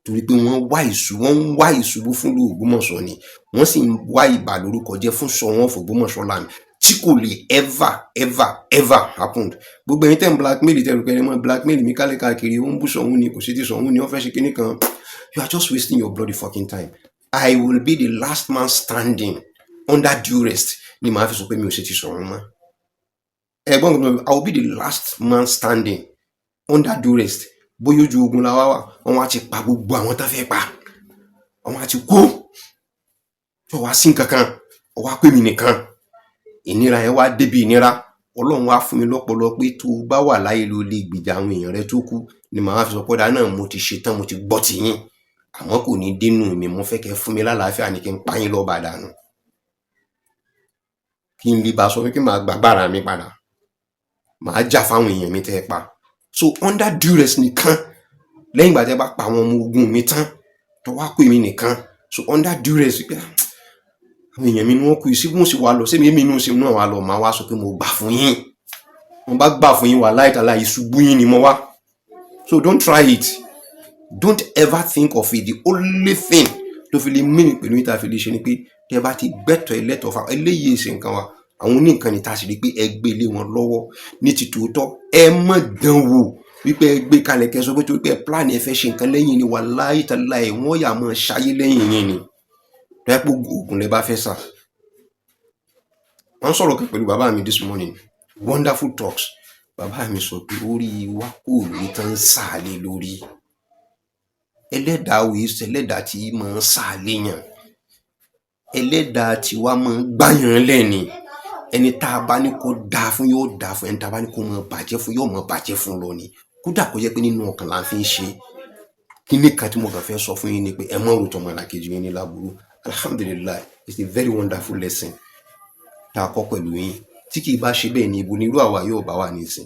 S1: torí pé wọ́n wá ìṣù, wọ́n ń wá ìṣubú fún ìlú Ògbómọ̀ṣọ́ ni, wọ́n sì ń wá ìbà lórúkọ jẹ́ fún Ṣọ̀ún of Ògbómọ̀ṣọ́ land, tí kò lè ever, ever, ever happen. Gbogbo ẹ̀yin tẹ́ ń blackmail, tẹ́ rò pé ẹ mọ́ blackmail mi kálẹ̀ káàkiri, ó ń bú Ṣọ̀ún ni, kò sí ti Ṣọ̀ún ni, wọ́n fẹ́ ṣe kinní kan, you are just wasting your bloody fucking time. I will be the last man standing. Under duress ni màá fi sọ pé mi ò ṣe ti Ṣọ̀ún mọ́. Ẹ̀gbọ́n mi, I will be the last man standing under duress. Bóyá ojú ogun la wá wà, wọn wá ti pa gbogbo àwọn tó fẹ́ pa, wọn á ti kú tó wá sí nǹkan kan, ó wá pè mí nìkan. Ìnira yẹn wá débi ìnira. Ọlọ́run wá fún mi lọ́pọlọ pé tó o bá wà láyé, ló lè gbìjà àwọn èèyàn rẹ tó kú, ni màá fi sọ pé ọ̀dà náà, mo ti ṣe tán, mo ti gbọ́ tiyín, àmọ́ kò ní dénú mi. Mo fẹ́ kẹ́ fún mi lálàáfíà ní kí n pa yín lọ́ba dànù, kí n lè bá sọ pé kí màá gbàgbára mi padà, màá jà fáwọn èèyàn mi tẹ́ ẹ pa. So under duress nìkan, lẹ́yìn ìgbà tẹ́ bá pa àwọn ọmọ ogun mi tán, tó wá pè mí nìkan. So under duress pé àwọn èèyàn mi ni wọ́n kú sí, wọ́n sì wá lọ sí mi, èmi inú sí náà wá lọ, màá wá sọ pé mo gbà fún yín. Mo bá gbà fún yín, wà láìtàlá, ìṣubú yín ni mo wá. So don't try it, don't ever think of it. The only thing tó fi lè mí pẹ̀lú yín, tá a fi lè ṣe ni pé tẹ́ bá ti gbẹ́tọ̀ ẹlẹ́tọ̀ fa eléyìí ṣe nǹkan wa, àwọn oníǹkan ni tá a sì rí pé ẹ gbé lé wọn lọ́wọ́ ní ti tòótọ́. Ẹ mọ̀ dán wò wípé ẹ gbé kalẹ̀, kẹ́ sọ pé torí pé ẹ plan, ẹ fẹ́ ṣe nǹkan lẹ́yìn ni. Wàláhì tàláhì, wọ́n yà máa ṣayé lẹ́yìn yín ni tẹ́pọ̀ oògùn lẹ bá fẹ́ sà. Wọ́n sọ̀rọ̀ kan pẹ̀lú bàbá mi this morning, wonderful talks. Bàbá mi sọ pé orí wa kò lórí tán ń sàlẹ̀ lórí ẹlẹ́dàá òye, ẹlẹ́dàá tí máa ń sàlẹ̀ yàn, ẹlẹ́dàá tiwa máa ń gbàyàn lẹ́ni. Ẹni tá a bá ní kó dáa fún, yóò dáa fún. Ẹni tá a bá ní kó máa bàjẹ́ fún, yóò máa bàjẹ́ fún lọ ni, kódà kó jẹ́ pé nínú ọkàn là ń fi ń ṣe. Kíní kan tí mo kàn fẹ́ sọ fún yín ni pé ẹ má ro tọmọ làkejì yín ní láburú. Alhamdulillahi, it's a very wonderful lesson tá a kọ́ pẹ̀lú yín. Tí kì í bá ṣe bẹ́ẹ̀ ni, ibo ni irú àwa yóò bá wà nísìn?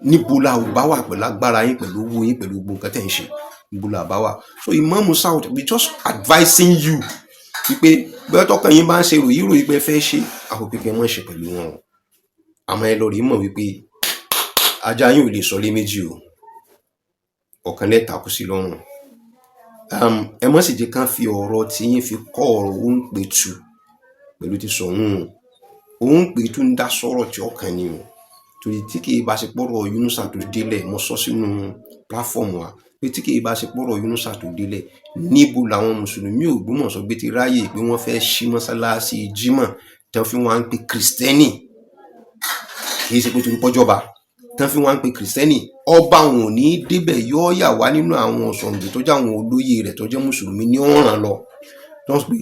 S1: Níbo la ò bá wà pẹ̀lú agbára yín, pẹ̀lú owó yín, pẹ̀lú gbogbo nǹkan tẹ̀ ń ṣe? Níbo la bá wà? So Ìmáàmù South, we just advising you wípé bóyá tọkàn yín bá ń ṣe ròyìn ròyìn pé ẹ fẹ́ ṣe àwọn pé kẹ́ ẹ má ṣe pẹ̀lú wọn o. Àmọ́ ẹ lọ rí mọ̀ wípé ajá yín ò lè sọlé méjì o, ọ̀kan lẹ́ẹ̀ takú sí lọ́rùn. Ẹ má sì jẹ́ kán fi ọ̀rọ̀ tí yín fi kọ́ ọ̀rọ̀ Òǹpẹ̀tù pẹ̀lú ti Ṣọ̀ún o. Òǹpẹ̀tù ń dá sọ̀rọ̀ tí ọkàn ni o, torí tí kì í bá ṣe pọ̀rọ̀ Yunusa tó délẹ̀, mo sọ sínú platform wa pé tí kì í bá ṣe pọ̀rọ̀ Yunusa tó délẹ̀, níbo làwọn mùsùlùmí Ògbómọ̀ṣọ́ gbé ti ráyè pé wọ́n fẹ́ ṣí mọ́sálásí Jímọ̀ tí wọ́n fi wá ń pe Kristẹni? Kì í ṣe pé torí pọ́jọba tí wọ́n fi wá ń pe Kristẹni, ọba wọn ò ní débẹ̀, yóò yà wá nínú àwọn ọ̀sọ̀ǹgbè tó jẹ́ àwọn olóyè rẹ̀ tó jẹ́ mùsùlùmí ní ọ̀ràn lọ tó ń pè.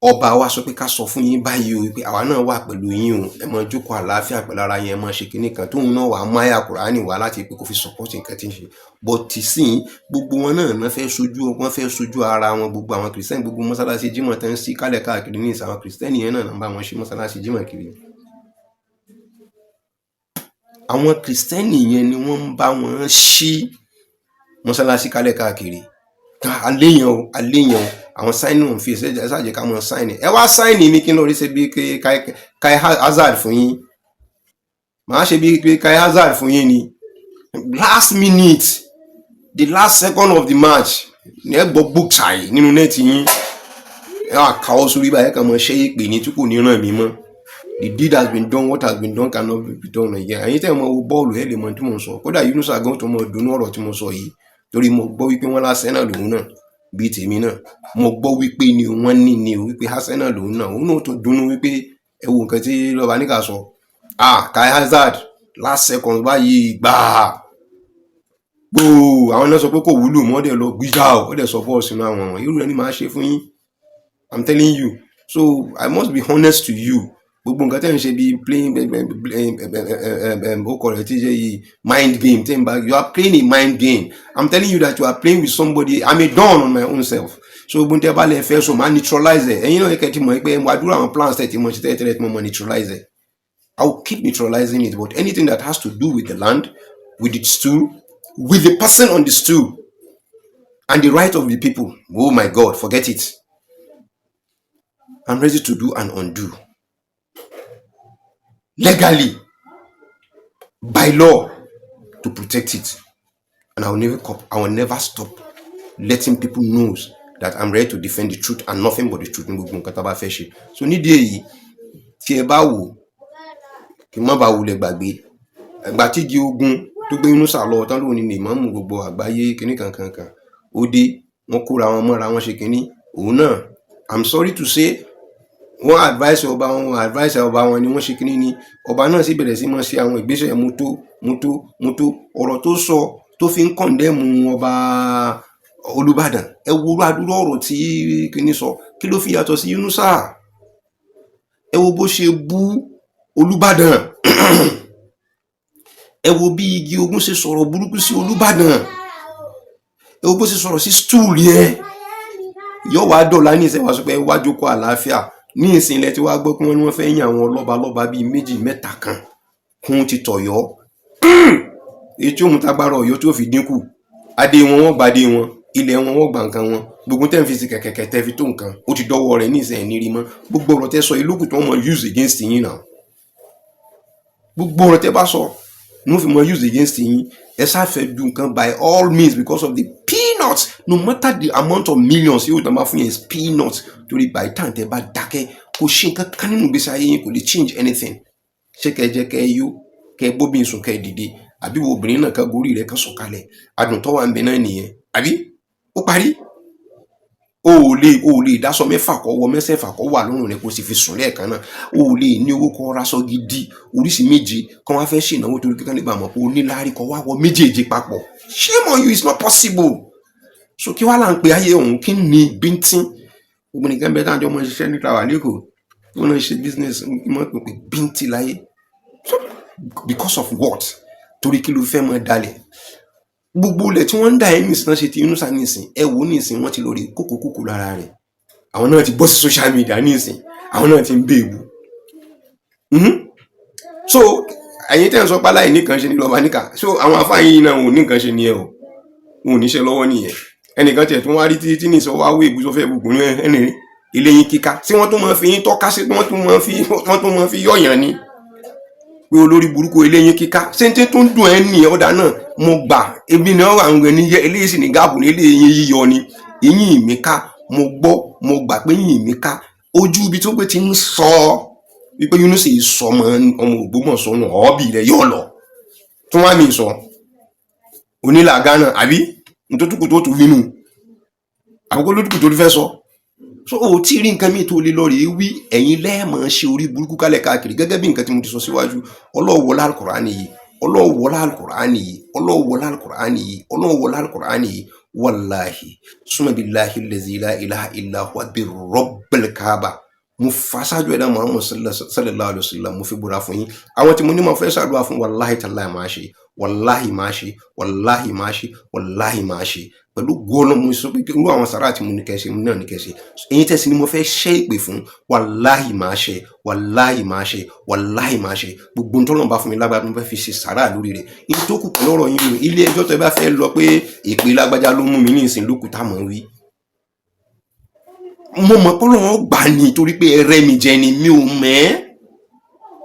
S1: Ọba wa sọ pé ká sọ fún yín báyìí o, pé àwa náà wà pẹ̀lú yín o, ẹ máa jókòó àlàáfíà pẹ̀lú ara yín, ẹ máa ṣe kinní kan tóun náà wàá máyà Kùránì wá láti pé kó fi support nǹkan tí ń ṣe. But tìsín, gbogbo wọn náà wọ́n fẹ́ sojú, wọ́n fẹ́ sojú ara wọn. Gbogbo àwọn Kìrìsìtẹ́nì, gbogbo mọ́sálásí Jímọ̀ tán ń sí kálẹ̀ káàkiri ní ìsìn, àwọn Kìrìsìtẹ́nì yẹn náà ń bá wọn ṣe mọ́sálásí Jímọ̀ kiri. Àwọn Kìrìsìtẹ́nì yẹn ni wọ́n ń bá wọn ṣí mọ́sálásí kálẹ̀ káàkiri. Aléyàn o, aléyàn o, àwọn sign on face, ẹ ṣáà jẹ́ ká mọ sign. Ẹ wá sign mi kí n lọ rí ṣe bí Kai Hazard fún yín. Màá ṣe bí Kai Hazard fún yín ni. Last minute, the last second of the match ní ẹ gbọ́ gbòòsàì nínú net yín. Ẹ wà káwọ́ sórí báyìí, ẹ kàn mọ ṣẹ́ ìpè ní tí kò ní ràn mí mọ́. The deed has been done, what has been done cannot be done again. Ẹ̀yin tẹ́ ẹ mọ wo bọ́ọ̀lù, ẹ lè mọ tí mò ń sọ. Kódà Yunusa gan tó mọ dùnú ọ̀rọ̀ tí mo sọ yìí, torí mo gbọ́ wípé wọ́n l'Arsenal lòun náà bíi tèmi náà. Mo gbọ́ wípé ni wọ́n ní ni wípé Arsenal lòun náà, òun náà tó dunnú wípé ẹ wo nǹkan tí lọ́ba níkà sọ. Ah, Kai Hazard, last second báyìí gbàá gbòò, àwọn náà sọ pé kò wúlò mọ́, dẹ̀ lọ gbígbà ó dẹ̀ sọ bọ́ọ̀ sínú àwọn. Irú rẹ̀ ni màá ṣe fún yín, I'm telling you. So I must be honest to you. Gbogbo nǹkan tẹ́ ń ṣe bíi playing ó kọ rẹ̀ tí ṣe yìí, mind game tẹ́ ń bá, you are playing a mind game. I'm telling you that you are playing with somebody. I'm a don on my own self. So gbogbo tẹ́ bá lè fẹ́ so, máa neutralize ẹ̀. Ẹ̀yin náà kẹ́ ti mọ̀ pé mo àdúrà àwọn plans tẹ́ ti mọ̀ ṣe tẹ́lẹ̀ tẹ́lẹ̀ tí mo mọ̀ neutralize ẹ̀. I will keep neutralizing it, but anything that has to do with the land, with the stool, with the person on the stool and the right of the people, oh my God, forget it. I'm ready to do and undo legally, by law, to protect it, and I will never stop letting people know that I'm ready to defend the truth and nothing but the truth ní gbogbo nǹkan tá a bá fẹ́ ṣe. So nídìí èyí, tí ẹ bá wò, kí n má bàa wulẹ̀ gbàgbé ìgbà tí igi ogun tó gbé Yunusa lọ tán, lóun ní ìmáàmù gbogbo àgbáyé, kinní kankan kan ó dé, wọ́n kóra wọn mọ́ra, wọn ṣe kinní òun náà. I'm sorry to say, wọ́n advice ọba wọn, wọ́n advice ọba wọn ni wọ́n ṣe kinní ni. Ọba náà sì bẹ̀rẹ̀ sí máa ṣe àwọn ìgbésẹ̀ mútó mútó mútó. Ọ̀rọ̀ tó sọ tó fi ń condemn ọba Olúbàdàn, ẹ wo adúrú ọ̀rọ̀ tí kinní sọ, kí ló fi yàtọ̀ sí Yunusa? Ẹ wo bó ṣe bú Olúbàdàn, ẹ wo bí igi ogun ṣe sọ̀rọ̀ burúkú sí Olúbàdàn, ẹ wo bó ṣe sọ̀rọ̀ sí stool yẹn. Yóò wá dọ̀la ní ìsìn, wá sọ pé wá jókòó àlàáfíà. Ní ìsìn ilẹ̀ tí wàá gbọ́ pé wọ́n ní wọ́n fẹ́ yan àwọn lọ́ba lọ́ba bíi méjì mẹ́ta kan kún ti tọ̀yọ́, èyí tí ó mú tágbára Ọ̀yọ́ tí ó fi dínkù. Adé wọn, wọ́n gbadé wọn, ilẹ̀ wọn, wọ́n gba nǹkan wọn. Gbogbo tẹ́ ń fi sí kẹ̀kẹ́kẹ́ tẹ́ fi tó nǹkan, ó ti dọ́wọ́ rẹ̀ ní ìsìn, ẹ̀ ní rí mọ́. Gbogbo ọ̀rọ̀ tẹ́ sọ ìlókù tí wọ́n mọ use against yín náà, gbogbo ọ̀rọ̀ tẹ́ bá sọ ní wọ́n fi mọ use against yín. Ẹ sáfẹ́ du nǹkan by all means because of the peanuts. No matter the amount of millions yóò tán bá fún yẹn is peanuts, torí by the time tẹ́ bá dákẹ́, kò ṣe nǹkan kan nínú ìgbésí ayé yín, kò lè change anything. Ṣé kẹ́ jẹ́ kẹ́ yó, kẹ́ bóbìn sùn, kẹ́ dìde, àbí wo obìnrin náà ká gorí rẹ̀ ká sọ̀kalẹ̀? Adùn tó wà ń bẹ náà nìyẹn, àbí ó parí? O ò lè dáṣọ mẹ́fà kọ́ wọ mẹ́sẹ̀fà kọ́ wà lọ́rùn rẹ, kó sì fi sùn lẹ́ẹ̀kan náà. O ò lè ní owó kọ́ raṣọ gidi oríṣi méje kọ́ wá fẹ́ ṣènáwó torí kíkan lè bá mọ̀ pé o ní láárí, kọ́ wá wọ méjèèjì papọ̀. Shame on you, it's not possible. So kí wàá là ń pe ayé ọ̀hún? Kí ni bíntín? Obìnrin kan bẹ táwọn ọmọ ṣiṣẹ́ níta wà lẹ́kọ̀ọ́ tó náà ṣe business mọ́ pé bíntín láyé. Because of what? Torí kí ló fẹ́ mọ́ dalẹ̀ gbogbo ilẹ̀ tí wọ́n ń dà ẹ́ nìsín náà ṣe ti Yunusa nìsín? Ẹ wò ó nìsín, wọ́n ti lọ rí kókó kókó lára rẹ̀. Àwọn náà ti bọ́ sí social media nìsín, àwọn náà ti ń bèèbù. So Ẹ̀yin tẹ́ ń sọ pé aláìní kan ṣe ní lọ́ba níkà, so àwọn afáyín náà ò ní nǹkan ṣe ni ẹ o, wọn ò níṣẹ́ lọ́wọ́ nìyẹn. Ẹnìkan tiẹ̀ tún wá rí títí ní sọ wá wí ìbùsọ̀ fẹ́ bùkún ní ẹnì ilé yín kíká tí wọ́n tún máa fi yín tọ́ka sí, wọ́n tún máa fi yọ̀yàn ni pé olórí burúkú, ilé yín kíká. Ṣé n tí tún dùn ẹ́ ní ọ̀dà náà? Mo gbà, ebi ni wọ́n wà ń ní eléyìí sì ní gáàbù ní eléyìí yíyọ ni eyín mi ká. Mo gbọ́, mo gbà pé eyín mi ká. Ojú ibi tó pé ti ń sọ wípé Yunus yìí sọ ọmọ ọmọ Ògbómọ̀ṣọ́ nù, ọ́ọ́bì rẹ̀ yóò lọ tún wá mi sọ onílà Ghana àbí ntótùkù tó tún wínú àkókò lótùkù tó fẹ́ sọ. So o tí rí nǹkan míì tó lè lọ rèé wí. Ẹ̀yin lẹ́ẹ̀mọ̀ ṣe orí burúkú kálẹ̀ káàkiri gẹ́gẹ́ bí nǹkan tí mo ti sọ síwájú. Ọlọ́wọ́lá Alukur'ani yìí, ọlọ́wọ́lá Alukur'ani yìí, ọlọ́wọ́lá Alukur'ani yìí, ọlọ́wọ́lá Alukur'ani yìí, wàláhi summa billahi allazi la ilaha illa huwa bi rabbil kaaba, mo fasájú ẹ̀dá Muhammad sallallahu alayhi wa sallam, mo fi búra fún yín. Àwọn tí mo ní mo fẹ́ ṣàdúrà fún, wàláhi tàláhi máa ṣe, wàláhi máa ṣe, wàláhi máa ṣe, wàláhi máa ṣe pẹ̀lú gbọ́nà. Mo sọ pé irú àwọn sàrà tí mo ní kẹ́ ṣe, mo náà ní kẹ́ ṣe. Èyí tẹ̀sí ni mo fẹ́ ṣẹ́ ìpè fún, wàláhi máa ṣe, wàláhi máa ṣe, wàláhi máa ṣe. Gbogbo ntọ́nà bá fún mi lágbára, mo fẹ́ fi ṣe sàrà lórí rẹ̀. Èyí tó kù pẹ̀lú ọ̀rọ̀ yín nù, ilé ẹjọ́ tẹ́ bá fẹ́ lọ pé ìpè lágbájá ló mú mi ní ìsìn lókù tá mọ̀ ń wí. Mo mọ̀ pé Ọlọ́run gbà ní torí pé ẹ rẹ́ mi jẹ ni. Mi ò mọ̀ ẹ́,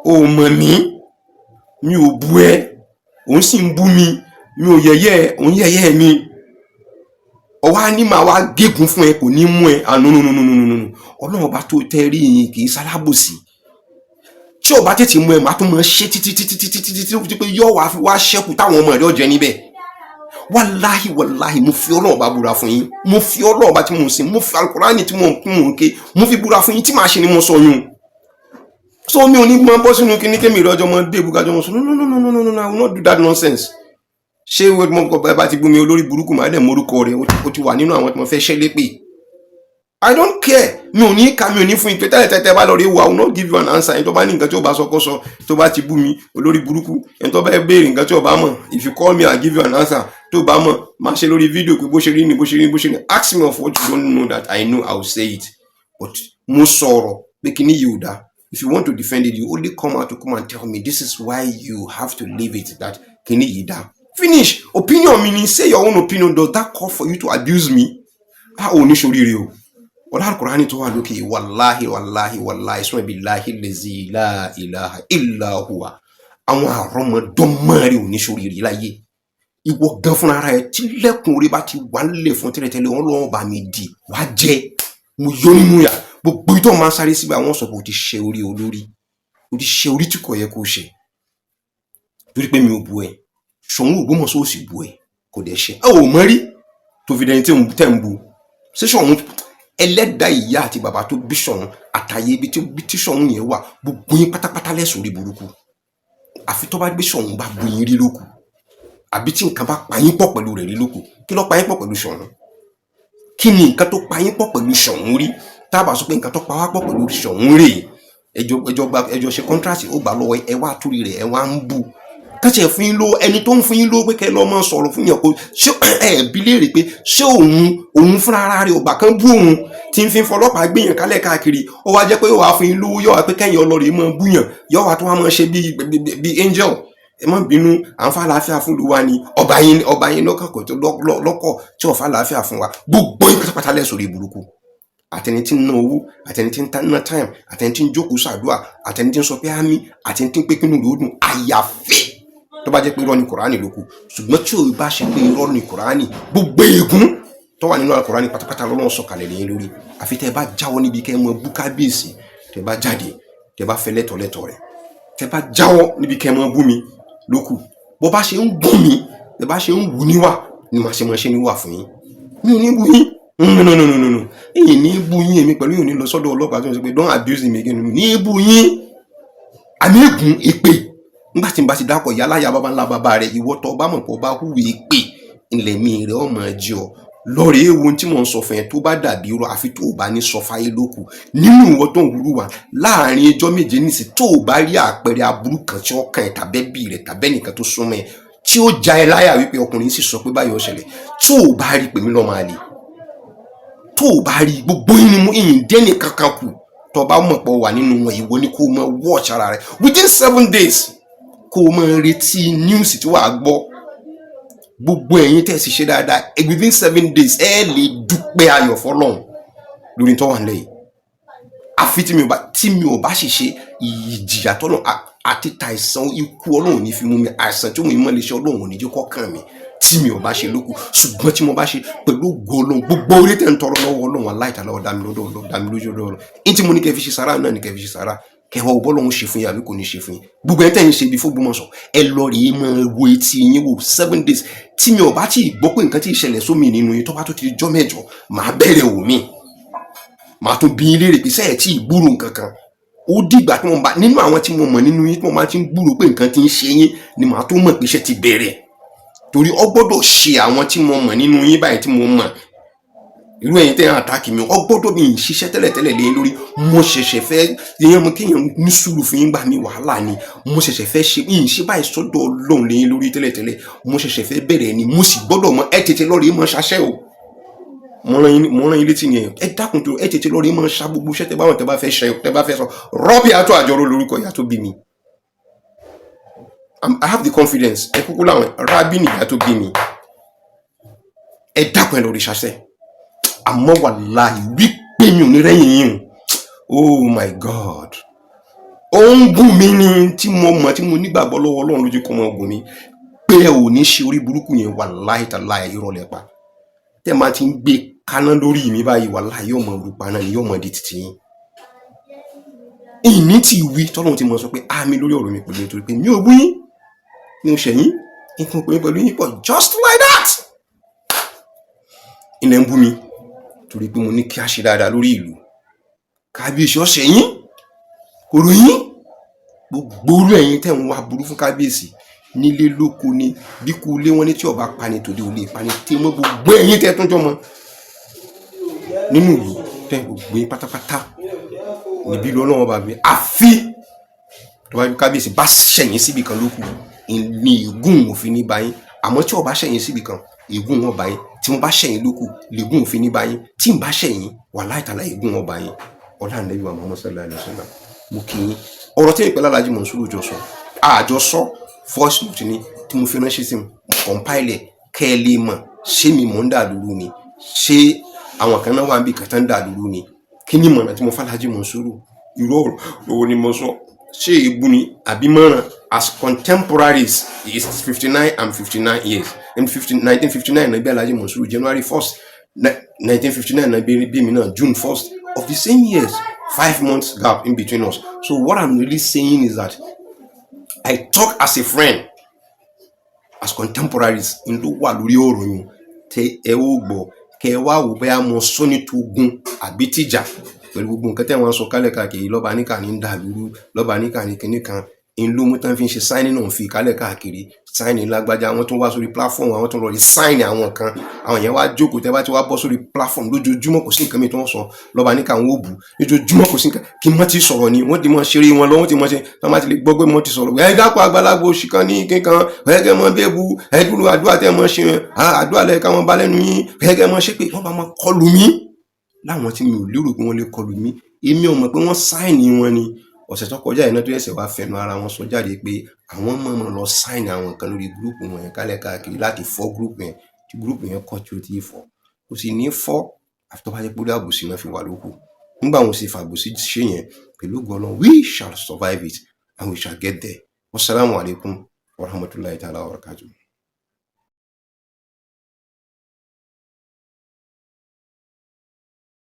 S1: ò mọ̀ mí, mi ò bú ẹ, òun sì ń bú mi. Mi ò yẹ̀yẹ́, òun yẹ̀yẹ́ mi. Ọwọ́ á ní màá wá gégùn fún ẹ, kò ní mú ẹ. Ah, no, no, no, no, no, no. Ọlọ́run ọba tó tẹ́ rí yín kì í sálábòsí. Tí ò bá tètè mú ẹ, màá tún mọ ṣe títí títí títí títí tí pé yóò wá fi wá ṣẹ́kù táwọn ọmọ rẹ̀ ọ̀jẹ̀ níbẹ̀. Wàláhì, wàláhì, mo fi Ọlọ́run bá búra fún yín. Mo fi Ọlọ́run bá tí mo ń sìn, mo fi Alukurani tí mo ń ké, mo fi búra fún yín, tí màá ṣe ni mo sọ yún. So mi ò ní máa bọ́ sínú kíní kémi ìrọ́jọ́ mọ́ dé ibùkájọ́ mọ́ sọ. No, no, no, no, no, no, no, I will not do that nonsense. Ṣé mo kọ bá ti bú mi, olórí burúkú, màá dẹ̀ morúkọ rẹ̀. Ó ti wà nínú àwọn tí mo fẹ́ ṣẹ́ lépè. I don't care. Mi ò ní ka, mi ò ní fún ìpè tẹ́lẹ̀ tẹ́tẹ́ bá lọ rí wo. I will not give you an answer. Ẹni tó bá ní nǹkan tí ó bá sọ kó sọ. Tó bá ti bú mi, olórí burúkú, ẹni tó bá béèrè nǹkan tí ó bá mọ̀, if you call me, I give you an answer. Tó bá mọ̀, máa ṣe lórí fídíò pé bó ṣe rí ni, bó ṣe rí ni, bó ṣe rí ni. Ask me of what you don't know that I know, I will say it. But mo sọ̀rọ̀ pé kíní yìí ò dáa. If you want to defend it, you only come out to come and tell me this is why you have to leave it, that kíní yìí dáa. Finish. Opinion mi ni. Say your own opinion. Does that call for you to abuse me? A ò ní ṣoríire o. Wọlá Alukurani tó wà lókè, wàláhi, wàláhi, wàláhi, summa billahi lazi la ilaha illa huwa, àwọn àrọmọdọ́mọ rẹ ò ní ṣoríire láyé. Ìwọ gan fúnra rẹ, tí lẹ́kùn orí bá ti wà nílẹ̀ fún tẹ́lẹ̀tẹ́lẹ̀, wọn lọ́wọ́ bá mi di wá jẹ́ mo yọ nínú yà. Gbogbo ìtọ́ máa ń sáré síbi àwọn sọ pé o ti ṣe orí olórí, o ti ṣe orí tí kò yẹ kó ṣe, torí pé mi ò bu ẹ. Ṣọ̀ún Ògbómọ̀ṣọ́ ò sì bu ẹ, kò dẹ̀ ṣe ẹ ò mọ̀ rí tó fi dẹni tẹ́ ń bu. Ṣé Ṣọ̀ún, ẹlẹ́dàá ìyá àti bàbá tó bí Ṣọ̀ún, àtàyè ibi tí Ṣọ̀ún yẹn wà, gbogbo yín pátápátá lẹ́sùn orí burúkú. Àfi tó bá gbé Ṣọ̀ún bá bu yín rí lókù, àbí tí nǹkan bá pa yín pọ̀ pẹ̀lú rẹ̀ rí lókù. Kí ló pa yín pọ̀ pẹ̀lú Ṣọ̀ún? Kí ni nǹkan tó pa yín pọ̀ pẹ̀lú Ṣọ̀ún rí? Tá a bá sọ pé nǹkan tó pa wá pọ̀ pẹ̀lú Ṣọ̀ún rèé, ẹjọ́ ẹjọ́ gba, ẹjọ́ ṣe contract, ó gbà lọ́wọ́ ẹ, wá túrí rẹ̀, ẹ wá ń bú kásì ẹ̀ fún yín ló. Ẹni tó ń fún yín ló pé kẹ́ ẹ lọ́ mọ́ sọ̀rọ̀ fún yẹn, kó ṣé ẹ bí léèrè pé ṣé òun fúnra ara rẹ̀ ọgbà kan bú òun tí ń fi fọlọ́pàá gbìyàn kálẹ̀ káàkiri? Ó wá jẹ́ pé ó wàá fún yín lówó, yóò wá pé kẹ́yìn ọlọ́rìí mọ́ búyàn, yóò wá tó wá mọ́ ṣe bíi angel. Ẹ má bínú, à ń fa àlàáfíà fún ìlú wa ni. Ọba yín, ọba yín lọ́kàn kò tó lọ́kọ̀ tí ò fa àlàáfíà fún wa. Gbogbo yín pátápátá lẹ́sọ̀rọ̀ ìburúkú, àtẹni tí ń ná owó, àtẹni tí ń ná time, àtẹni tí ń jókòó ṣàdúrà, àtẹni tí ń sọ pé àmì, àtẹni tí ń pé kínú rẹ̀ ó dùn. Àyàfi tó bá jẹ́ pé irọ́ ni Kùránì ló kù. Ṣùgbọ́n tí ò bá ṣe pé irọ́ ni Kùránì, gbogbo ègún tó wà nínú Kùránì pátápátá lọ́wọ́ sọ̀kalẹ̀ lẹ́yìn lórí, àfi tẹ́ ẹ bá jáwọ́ níbi kẹ́ ẹ mọ bú kábíyèsí. Tẹ́ ẹ bá jáde, tẹ́ ẹ bá fẹ́ lẹ́tọ̀ọ́ lẹ́tọ̀ọ́ rẹ̀, tẹ́ ẹ bá jáwọ́ níbi kẹ́ ẹ mọ bú mi ló kù. Bó bá ṣe ń gún mi, tẹ́ bá ṣe ń wù níwà ni màá ṣe mọ ṣe níwà fún yín. Mi ò ní bú yín. No, no, no, no, no, no, èyí ní bú yín. Èmi pẹ̀lú yìí ní lọ sọ́dọ̀ ọlọ́pàá tó ń sọ pé don't abuse me again. Ní bú yín. Àmì ègún èpè, nígbà tí n bá ti dákọ̀ ìyá aláya, bàbá ńlá bàbá rẹ̀, ìwọ tó bá mọ̀ pé ọba hùwà èpè ilẹ̀ mi rẹ̀, ọmọ jí ọ lọ́ọ̀rẹ́. Ewu tí mò ń sọ fún ẹ tó bá dàbí irọ́, àfi tó o bá ní sọ fáyé lókù nínú ìwọ tó ń wúrú wa láàrin ẹjọ́ 7 nísì. Tó o bá rí àpẹẹrẹ aburú kan tí ó kàn ẹ́, tàbẹ́ bí rẹ̀, tàbẹ́ nìkan tó súnmọ́ ẹ, tí ó já ẹ láyà wípé ọkùnrin sì sọ pé báyìí ó ṣẹlẹ̀, tó o bá rí, pèmí lọ́mọ àlè. Tó o bá rí, gbogbo yín ni mo ìyìn dẹ́nì kankan kù. Tó o bá mọ̀ pé o wà nínú wọn, ìwọ ni kó o mọ watch ara rẹ within 7 days. Kó o máa retí news tí wàá gbọ́. Gbogbo ẹ̀yin tẹ́ ẹ sì ṣe dáadáa, within 7 days, ẹ lè dúpẹ́ ayọ̀ fọlọ́run lórí tó wà nílẹ̀ yìí. Àfi tí mi ò bá sì ṣe ìjìyà tọ́lọ̀ àti tàìsàn ikú, Ọlọ́run ní fi mú mi. Àìsàn tí òun ìmọ̀ lè ṣe, Ọlọ́run ò ní jẹ́ kó kàn mí tí mi ò bá ṣe lókù. Ṣùgbọ́n tí mo bá ṣe, pẹ̀lú ògo Ọlọ́run, gbogbo orí tẹ̀ ń tọrọ lọ́wọ́ Ọlọ́run aláìta lọ́wọ́ dá mi lọ́dọ̀ Ọlọ́run, dá mi lójú lọ́dọ̀ Ọlọ́run. Ní tí mo ní kẹ́ fi ṣe sàrà náà ní kẹ́ fi ṣe sàrà. Kẹwàá ò bọ́lọ́run ṣe fún yín àbí kò ní ṣe fún yín. Gbogbo ẹ̀ tẹ̀ ń ṣe ibi fún Ògbómọ̀ṣọ́, ẹ lọ rèé máa wo etí yín wò. 7 days, tí mi ò bá tí ì gbọ́ pé nǹkan tí ì ṣẹlẹ̀ sómi nínú yín, tó bá tó ti jọ́ 8, màá bẹ̀rẹ̀ òmíì, màá tún bí yín léèrè pé sẹ́ẹ̀ tí ì gbúrò nǹkan kan. Ó dìgbà tí mo bá nínú àwọn tí mo mọ̀ nínú yín, tí mo máa ti ń gbúrò pé nǹkan ti ń ṣe yín, ni màá tó mọ̀ pé iṣẹ́ ti bẹ̀rẹ̀, torí ó gbọ́dọ̀ ṣe àwọn tí mo mọ̀ nínú yín báyìí tí mo mọ̀. Irú ẹ̀yin tẹ́ ń attack mi, ó gbọ́dọ̀ mi ń ṣiṣẹ́ tẹ́lẹ̀tẹ́lẹ̀ lé lórí. Mo ṣẹ̀ṣẹ̀ fẹ́ ìyẹn mo kéèyàn ní sùúrù fún yín gbà mí, wàhálà ni. Mo ṣẹ̀ṣẹ̀ fẹ́ ṣe yín ṣe báyìí sọ́dọ̀ Ọlọ́run lé yín lórí tẹ́lẹ̀tẹ́lẹ̀. Mo ṣẹ̀ṣẹ̀ fẹ́ bẹ̀rẹ̀ ni, mo sì gbọ́dọ̀ mọ. Ẹ tètè lọ́ọ́ rí mọ́ ṣaṣẹ́ o. Mo rán yín létí ni. Ẹ dákun tó, ẹ tètè lọ́ọ́ rí mọ́ ṣá gbogbo iṣẹ́ tẹ bá wọn, tẹ bá fẹ́ ṣe, tẹ bá fẹ́ sọ. Rọ́bì àtọ́ àjọrò lórúkọ ìyá tó bí mi. I have the confidence. Ẹ kúkú láwọn rábì nìyá tó bí mi. Ẹ dákun, ẹ lọ rí ṣaṣẹ́. Àmọ́ wàláhì wípé mi ò ní rẹ́yìn yín o. Oh my God, ó ń gùn mí ní tí mo mọ̀, tí mo nígbàgbọ́ lọ́wọ́ Ọlọ́run lójú kọ́ mọ́ gùn mí pé ẹ ò ní ṣe orí burúkú yẹn. Wàláhì tàláhì, irọ́ lẹ pa. Tẹ́ máa ti ń gbé kaná lórí mi báyìí, wàláhì, yóò mọ òrùpa náà ni, yóò mọ di títì yín. Ìní tí wí tọ́lọ́run ti mọ̀ sọ pé àmì lórí ọ̀rọ̀ mi pẹ̀lú, nítorí pé mi ò wí, mi ò ṣẹ̀yìn nǹkan pẹ̀lú pẹ̀lú yín pọ̀ just like that. Ilẹ̀ ń bú mi torí pé mo ní kí a ṣe dáadáa lórí ìlú. Kábíyèsí ọ̀sẹ̀ yín kò ròyìn. Gbogbo orú ẹ̀yin tẹ́ ń wá burú fún kábíyèsí nílé lóko ni, bí kú ilé wọn ní tí ọba pani tòde ò lè pani tí mọ́. Gbogbo ẹ̀yin tẹ́ tún jọ mọ́ nínú ìlú tẹ́ gbogbo yín pátápátá níbí lọ́wọ́ bá mi. Àfi tó bá kábíyèsí bá ṣẹ̀yìn síbi kan lókù ní ègún òfin ní báyìí. Àmọ́ tí ọba ṣẹ̀yìn síbi kan, ègún wọn bá yín. Tí mo bá ṣẹ̀yìn lókù, lègún òfin ní báyìí. Tí n bá ṣẹ̀yìn, wàláhì tàlá, ègún wọn bá yín. Ọlá Ànábì wa Muhammad sallallahu alaihi wasallam, mo kí yín. Ọ̀rọ̀ tí ìpẹ́lá Alhaji Monsuru jọ sọ, àjọsọ voice note ni tí mo fi ránṣẹ́ sí mi, compile kẹ́ ẹ lè mọ̀ ṣé mi mò ń dà lóru ni, ṣé àwọn kan náà wà níbi kan tán ń dà lóru ni. Kí ni ìmọ̀ràn tí mo f'Alhaji Monsuru? Irú ọ̀rọ̀ wo ni mo sọ? Ṣé èébú ni àbí mọ̀ràn? As contemporaries is 59 and 59 years. In 1959 náà bí Alhaji Monsuru, January 1st, 1959 náà bí mi náà, June 1st of the same years, 5 months gap in between us. So what I'm really saying is that I talk as a friend, as contemporaries n ló wà lórí ọ̀rọ̀ yìí. Tẹ ẹ ó gbọ́, kẹ ẹ wá wò bóyá mo sọ ní togun àbí tìjà pẹ̀lú gbogbo nǹkan tẹ́ wọ́n sọ kálẹ̀ káàkiri. Lọ́ba níkà ní ń dà lúrú, lọ́ba níkà ní kinní kan ń ló mú tán fi ń ṣe sign náà fi kálẹ̀ káàkiri. Sign lágbájá, wọ́n tún wá sórí platform, àwọn tún lọ rí sign àwọn kan. Àwọn yẹn wá jókòó. Tẹ́ bá ti wá bọ́ sórí platform lójoojúmọ́, kò sí nǹkan mi tó ń sọ. Lọ́ba níkà wọn ò bù lójoojúmọ́, kò sí nǹkan kí wọ́n ti sọ̀rọ̀ ni wọ́n ti mọ ṣeré wọn lọ. Wọ́n ti mọ ṣe tọ́ bá ti lè gbọ́ pé wọ́n ti sọ̀rọ̀. Ẹ dákun, àgbàlagbà oṣù kan ní kíkan ẹgẹ mọ bẹ́ẹ̀ bu ẹ dúró. Àdúrà tẹ́ mọ ṣe, àdúrà lẹ́ẹ̀ka wọn bá lẹ́nu yín, ẹgẹ mọ ṣe pé wọ́n bá mọ kọlù mí láwọn tí mi ò lérò pé wọ́n lè kọlù mí. Èmi ò mọ̀ pé wọ́n sign wọn ni. Ọ̀sẹ̀ tó kọjá yìí náà tó ẹsẹ̀ wá fẹnu ara wọn sọ jáde pé àwọn mọ̀ọ́mọ̀ lọ sign àwọn kan lórí group wọn yẹn kálẹ̀ káàkiri láti fọ́ group yẹn. Tí group yẹn kọ́ tí ó ti fọ́, kò sì ní fọ́ àfi tó bá jẹ́ pé orí àbòsí náà fi wà lókù. Nígbà wọn sì fàbòsí ṣe yẹn, pẹ̀lú ògo Ọlọ́run, we shall survive it and we shall get there. Wasalaamu alaykum wa rahmatulahi ta'ala wa barakatuh.